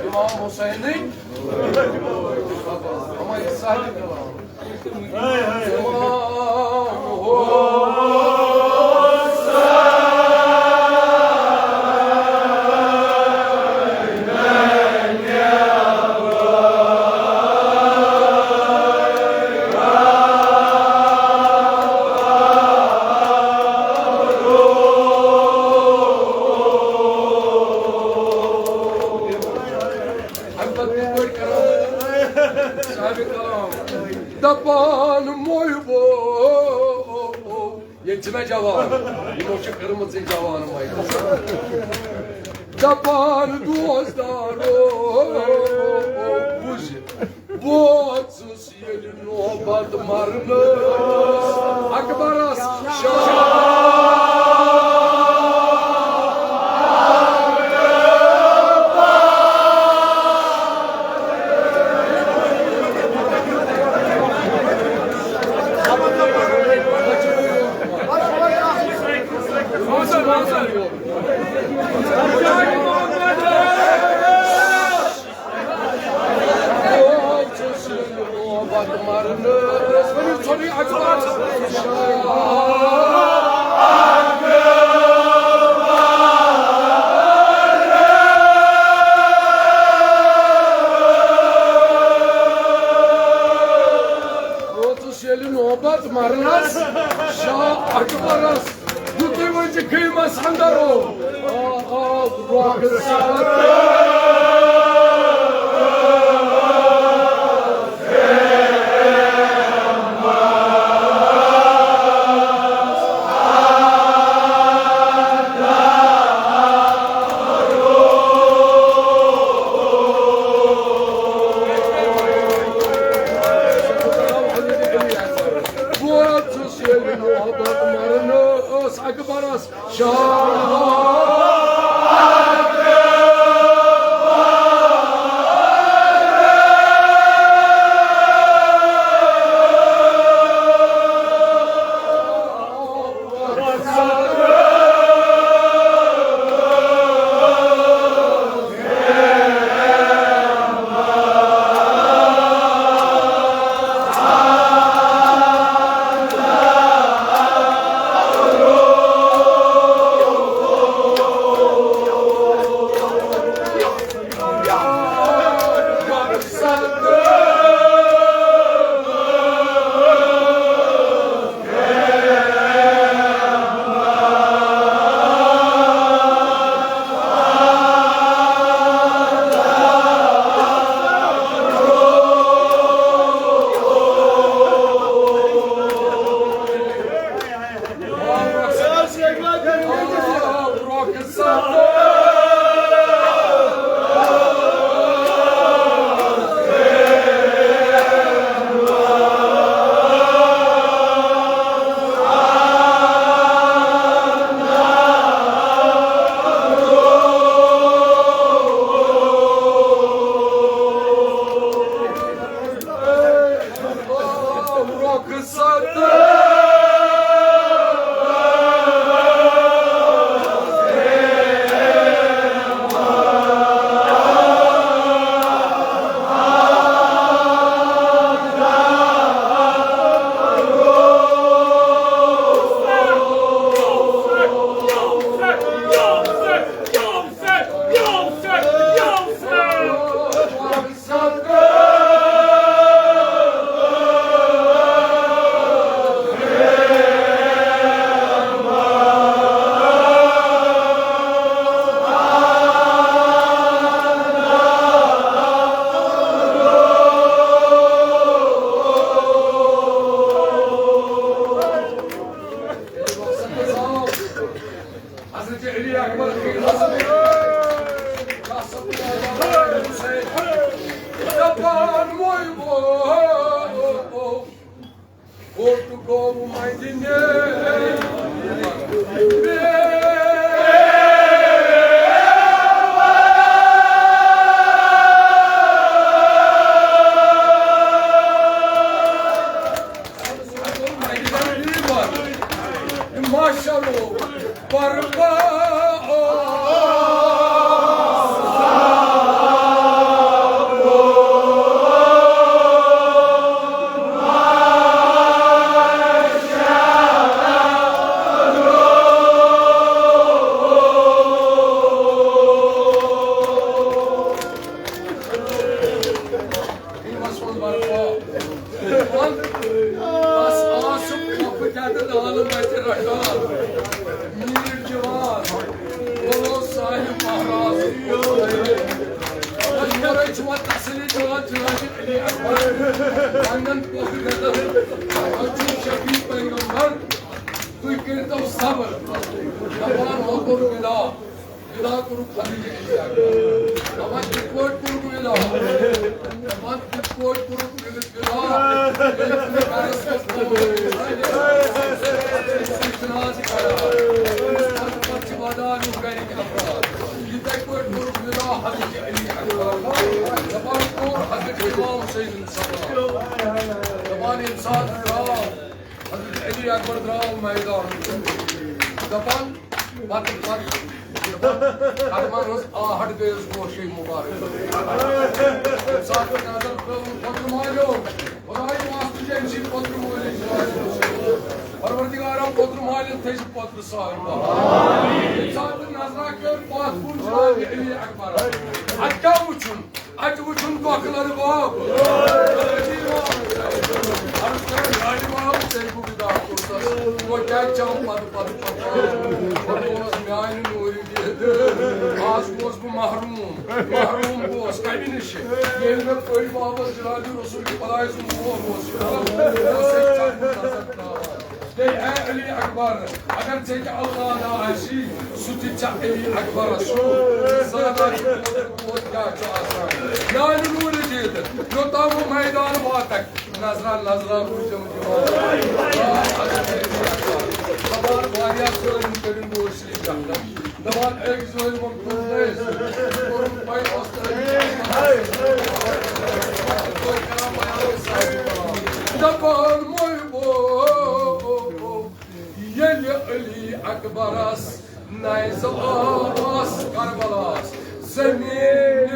امام حسینٕنۍ ہمارے سارے کلام۔ اَمہِ پتہٕ کِتھ پٲٹھۍ کرو؟ صاحبِ کلام۔ دپان مویبو، ییٚتہِ چھِنہ جوان، یِمو چھِ کٔرمٕژٕے جوان وَتہِ۔ دپان دوستارو، بوٗزِو، ووت ییٚلہِ نوبت مرنس اکبرس شاہ۔ پتہٕ مرنس ؤنِو سورُے اکبر۔ ووتُس ییٚلہِ نوبت مرنس شاہ اکبرس، یُتھُے وۄنۍ ژٕ خیمس اندر او، آ، آ، رۄخ سر۔ ووتُس ییٚلہِ نوبت مرنس اکبرس، حضرت علی اکبر، دپان وۄنۍ ووت، ووت گوٚو مدینہ۔ ماشاءاللہ۔ برباد۔ بس آسُم کۄپہٕ کیٛاہ تہٕ دالہٕ مَژِ رَٹان۔ میٖر جوان، بولو صاحب مہراز۔ أسۍ یورَے چھِ وۄنۍ تسلی دِوان جناب علی اکبر۔ پنٛنٮ۪ن پوٚکھ گَتَن، أسۍ چھِ شفیع پیغمبر، تُہۍ کٔرۍتو صبر۔ دَپان ہو کوٚر وِدا۔ وِدا کوٚرُکھ حضرت علی اکبر۔ دَپان کِتھ پٲٹھۍ کوٚرُکھ وِدا؟ دَپان کِتھ پٲٹھۍ کوٚرُکھ وِدا؟ ییٚلہِ تٔمۍ گَرَس منٛز تھوٚو، اِشتِراز کران۔ پَتہٕ، پَتہٕ چھِ وَدان یِم گَرِکۍ اَفراد۔ یِتھَے پٲٹھۍ کوٚرُکھ وِدا حضرت علی اکبر۔ دَپان کوٚر حضرت امام حسین صٲب۔ دَپان ییٚمہِ ساتہٕ درٛاو حضرت علی اکبر درٛاو میدان۔ دَپان پتہٕ، پتہٕ، دَپان قدمن ہٕنٛز آہٹ گٔیَس گوشے مُبارک۔ ساتھ نظر پیوٚو، خۄدا مالیو، خۄدا أمۍ سٕنٛدِ پوترٕ مٲلِس جناب۔ پروردگارا، پوترٕ مٲلِس تھٲیزِ پوترٕ سہل بہار۔ ییٚمہِ ساتہٕ نظرا کٔر پتھ کُن جناب علی اکبر، اَتہِ کیٛاہ وُچھُن؟ اَتہِ وُچھُن کۄکرَن باب۔ عرض کران، یارِ باب، ژےٚ گوٚو بیدار کوٚرمُت۔ وۄنۍ کیٛازِ چھَم پتہٕ پتہٕ پکان؟ پتہٕ اوس میانہِ نوٗرِ دِتھ۔ آز گوس بہٕ محروم۔ محروم گوس کمہِ نِش؟ ییٚلہِ مےٚ پٔرۍ واپس جناب رسول خداے سُنٛد مول اوس۔ مےٚ اوس سُہ ژےٚ کُن نظر تراوان۔ ہے، اے علی اکبر، اگر ژےٚ تہِ اولاد آسی، سُہ تہِ ژےٚ علی اکبرس چھُ۔ زانان چھُ پوت کیٛاہ چھُ آسان۔ میانہِ نوٗرِ دِتھ، یوٚتام بہٕ میدان واتکھ، نظرا نظرا روٗزِم دِوان۔ آ، اگر ژےٚ علی اکبر، خبر واریاہ سٲلِم کٔرِن گوش۔ دپان أکۍ زٕ ؤرۍ ووٚن تُہُنٛد أسۍ، کوٚرُن پَے اوس تۄہہِ۔ دپان محبوب، ییٚلہِ علی اکبرس نیزٕ آس کربلاہس زمین۔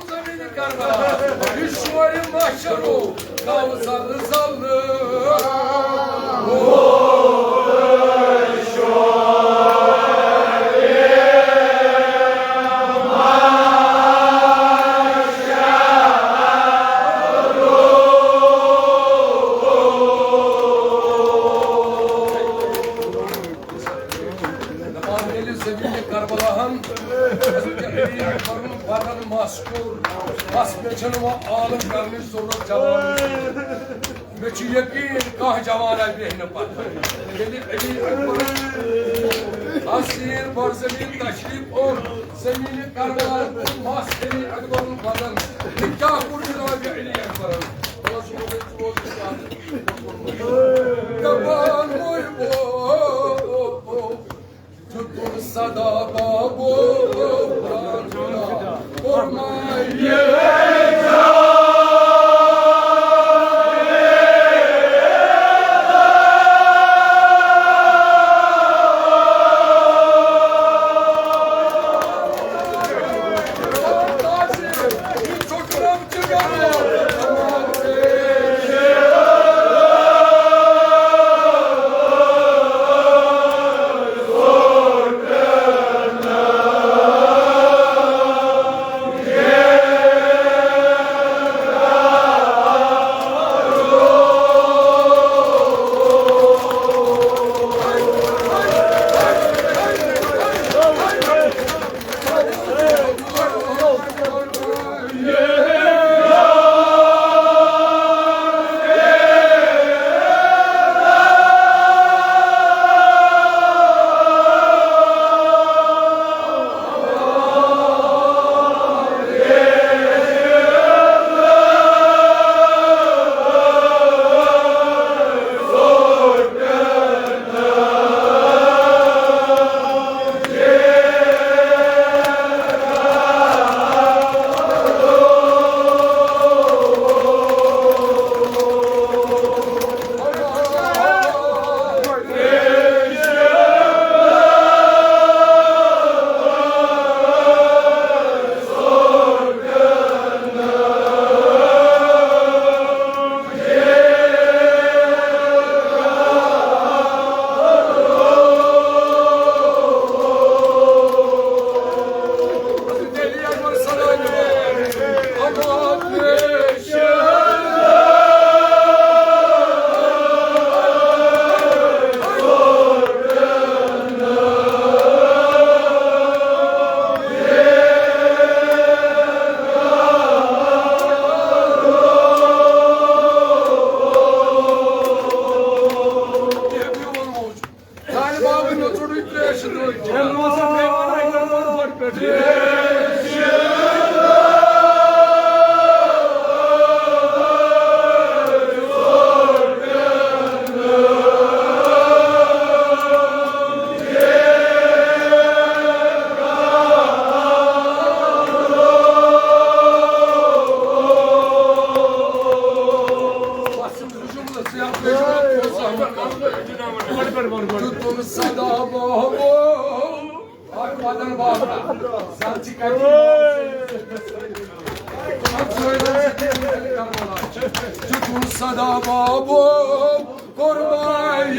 زمین کربلا، یہ شور محشرو، گاو زل زل۔ دپان ییٚلہِ زمین کربلاہن حضرت علی اکبرن بدن مس کوٚر، بس مےٚ چھنہٕ وۄنۍ عالم کرنٕچ ضرورت جوان۔ مےٚ چھُ یقین کانٛہہ جوان آسہِ بیٚہہِ نہٕ پتہٕ۔ ییٚلہِ علی اکبرن اسیر بر زمین تشریف اوٚن، زمین کربلا کوٚر مس علی اکبرن بدن۔ یہِ کیٛاہ کوٚر جناب علی اکبرن؟ دپان محبوب، دیُتُن صدا بابو، فرمایے۔ تُہُنٛد صدا محبوب۔ اکھ وطن بابا۔ زن چھِ کتہِ؟ چھُ تُہُنٛد صدا محبوب۔ قربان۔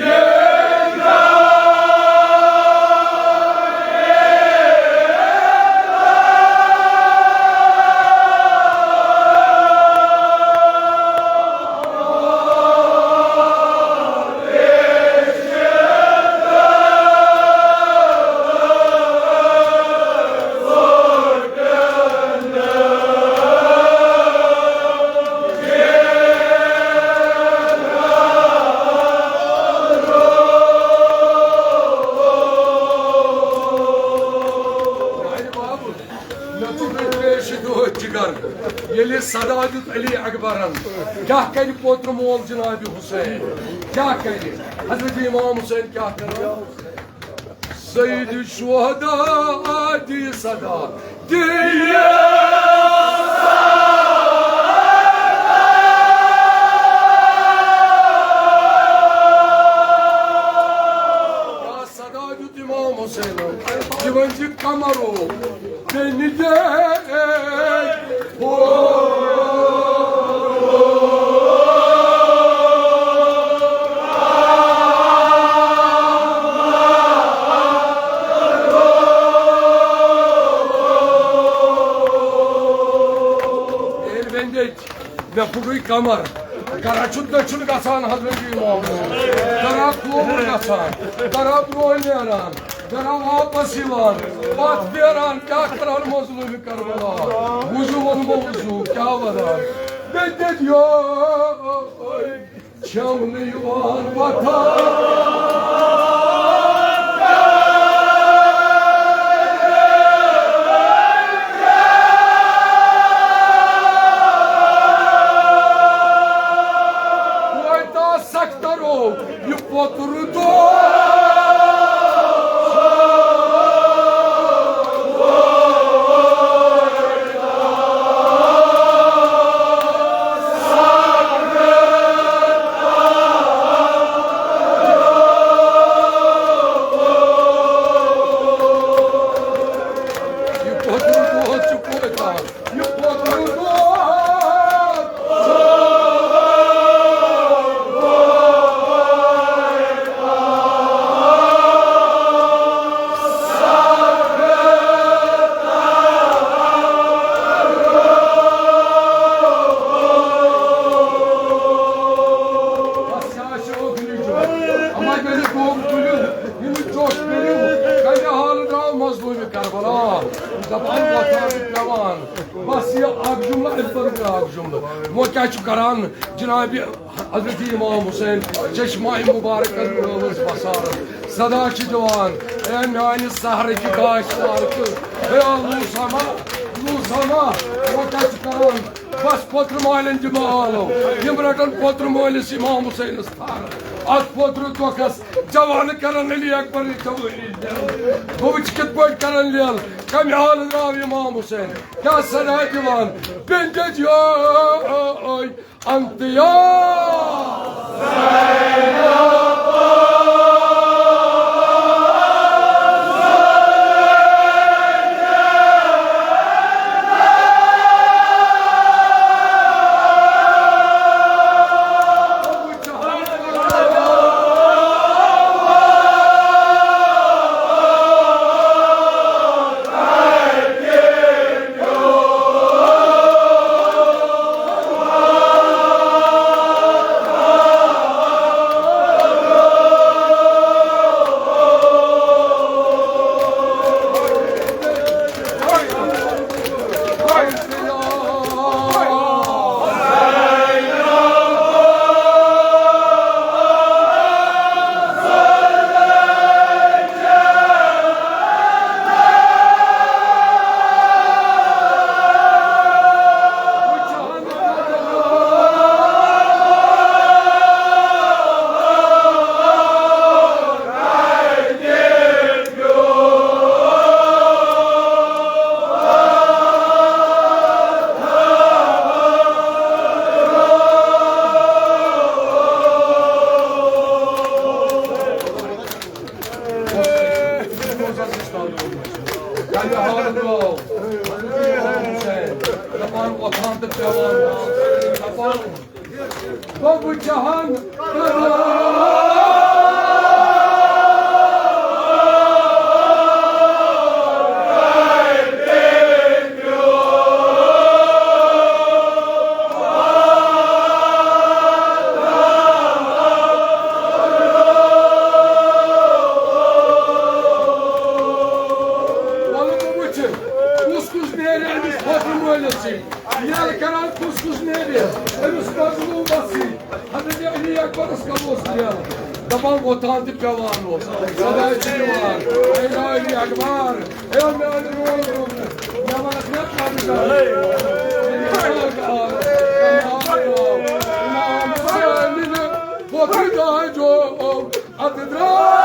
مےٚ چھُ پیش دود جگر۔ ییٚلہِ صدا دیُت علی اکبرن، کیٛاہ کرِ پوترٕ مول جناب حسین؟ کیٛاہ کرِ؟ حضرت امام حسین کیٛاہ کران؟ سید شہدا دی صدا دی۔ صدا دیُت امام حسینن، یہِ ؤنۍ زِ قمرو بیٚنہِ گٔے۔ ییٚلہِ وۄنۍ دٔچھ مےٚ پھُٹُے کمر۔ گرا چھُ دٔچھُن گژھان حضرت امام۔ گرا کھووُر گژھان۔ گرا برونٛہہ نیران۔ گرا واپس یِوان۔ پتھ پھیران۔ کیٛاہ کران مظلوم کربلا؟ وضو ووٚن مےٚ وضو۔ کیٛاہ ونان؟ مےٚ دِتھ یو چھَم نہٕ یِوان وۄتھان۔ کویتا سخترو یہِ پوتُر دۄہ۔ یہِ پوتُر دود چھُ کوتاہ؟ یہِ پوتُر دود۔ اما ییٚلہِ گوٚو تُلِو، ییٚلہِ ژوٚٹ کٔرِو، کَمہِ حالہٕ درٛاو مظلوٗمِ کربلا؟ دَپان وۄتھان چھُ پٮ۪وان۔ بس یہِ اکھ جملہٕ، اَمہِ پتہٕ بیٛاکھ جملہٕ۔ وۄنۍ کیٛاہ چھُ کران جنابِ حضرت امام حسین؟ چشمہ مبارکن رٲوٕس بصارت۔ صدا چھِ دِوان، اے میانہِ سحرٕچہِ گاشہِ پارکہٕ، اے لوٗسما، لوٗسما، وۄنۍ کیٛاہ چھُ کران؟ بس پوترٕ مالٮ۪ن دِمہٕ آلو، یِم رٹن پوترٕ مٲلِس امام حسینس تھر۔ اتھ پوترٕ دۄکھس جوانہٕ کرن علی اکبرٕچ جوٲنی لیل۔ بہٕ وٕچھِ کِتھ پٲٹھۍ کرن لیل، کمہِ حالہٕ درٛاو امام حسین، کیٛاہ صدا دِوان، بِنٛدِتھ یوے۔ انت یا یہِ حال گوٚو۔ دَپان وۄتھان تہٕ پٮ۪وان۔ دَپان گوٚو بہٕ جہان۔ وَلہٕ بہٕ وٕچھِ، کُس کُس نیرِ أمِس فخر مٲلِس سۭتۍ۔ یَلہٕ کَران کُس کُس نیرِ أمِس مظلوٗمَس سۭتۍ۔ حضرت علی اکبرس کموس دِیان۔ دَپان وۄتھان تہٕ پٮ۪وان اوس۔ صداے چھِ دِوان، اے ناوِ اکبر، اے میانہِ روزُک، مےٚ وَنَکھ مےٚ کَتھ کَرٕ۔ امام حسین وۄتھٕ داے جو، اَتھ درٛاو۔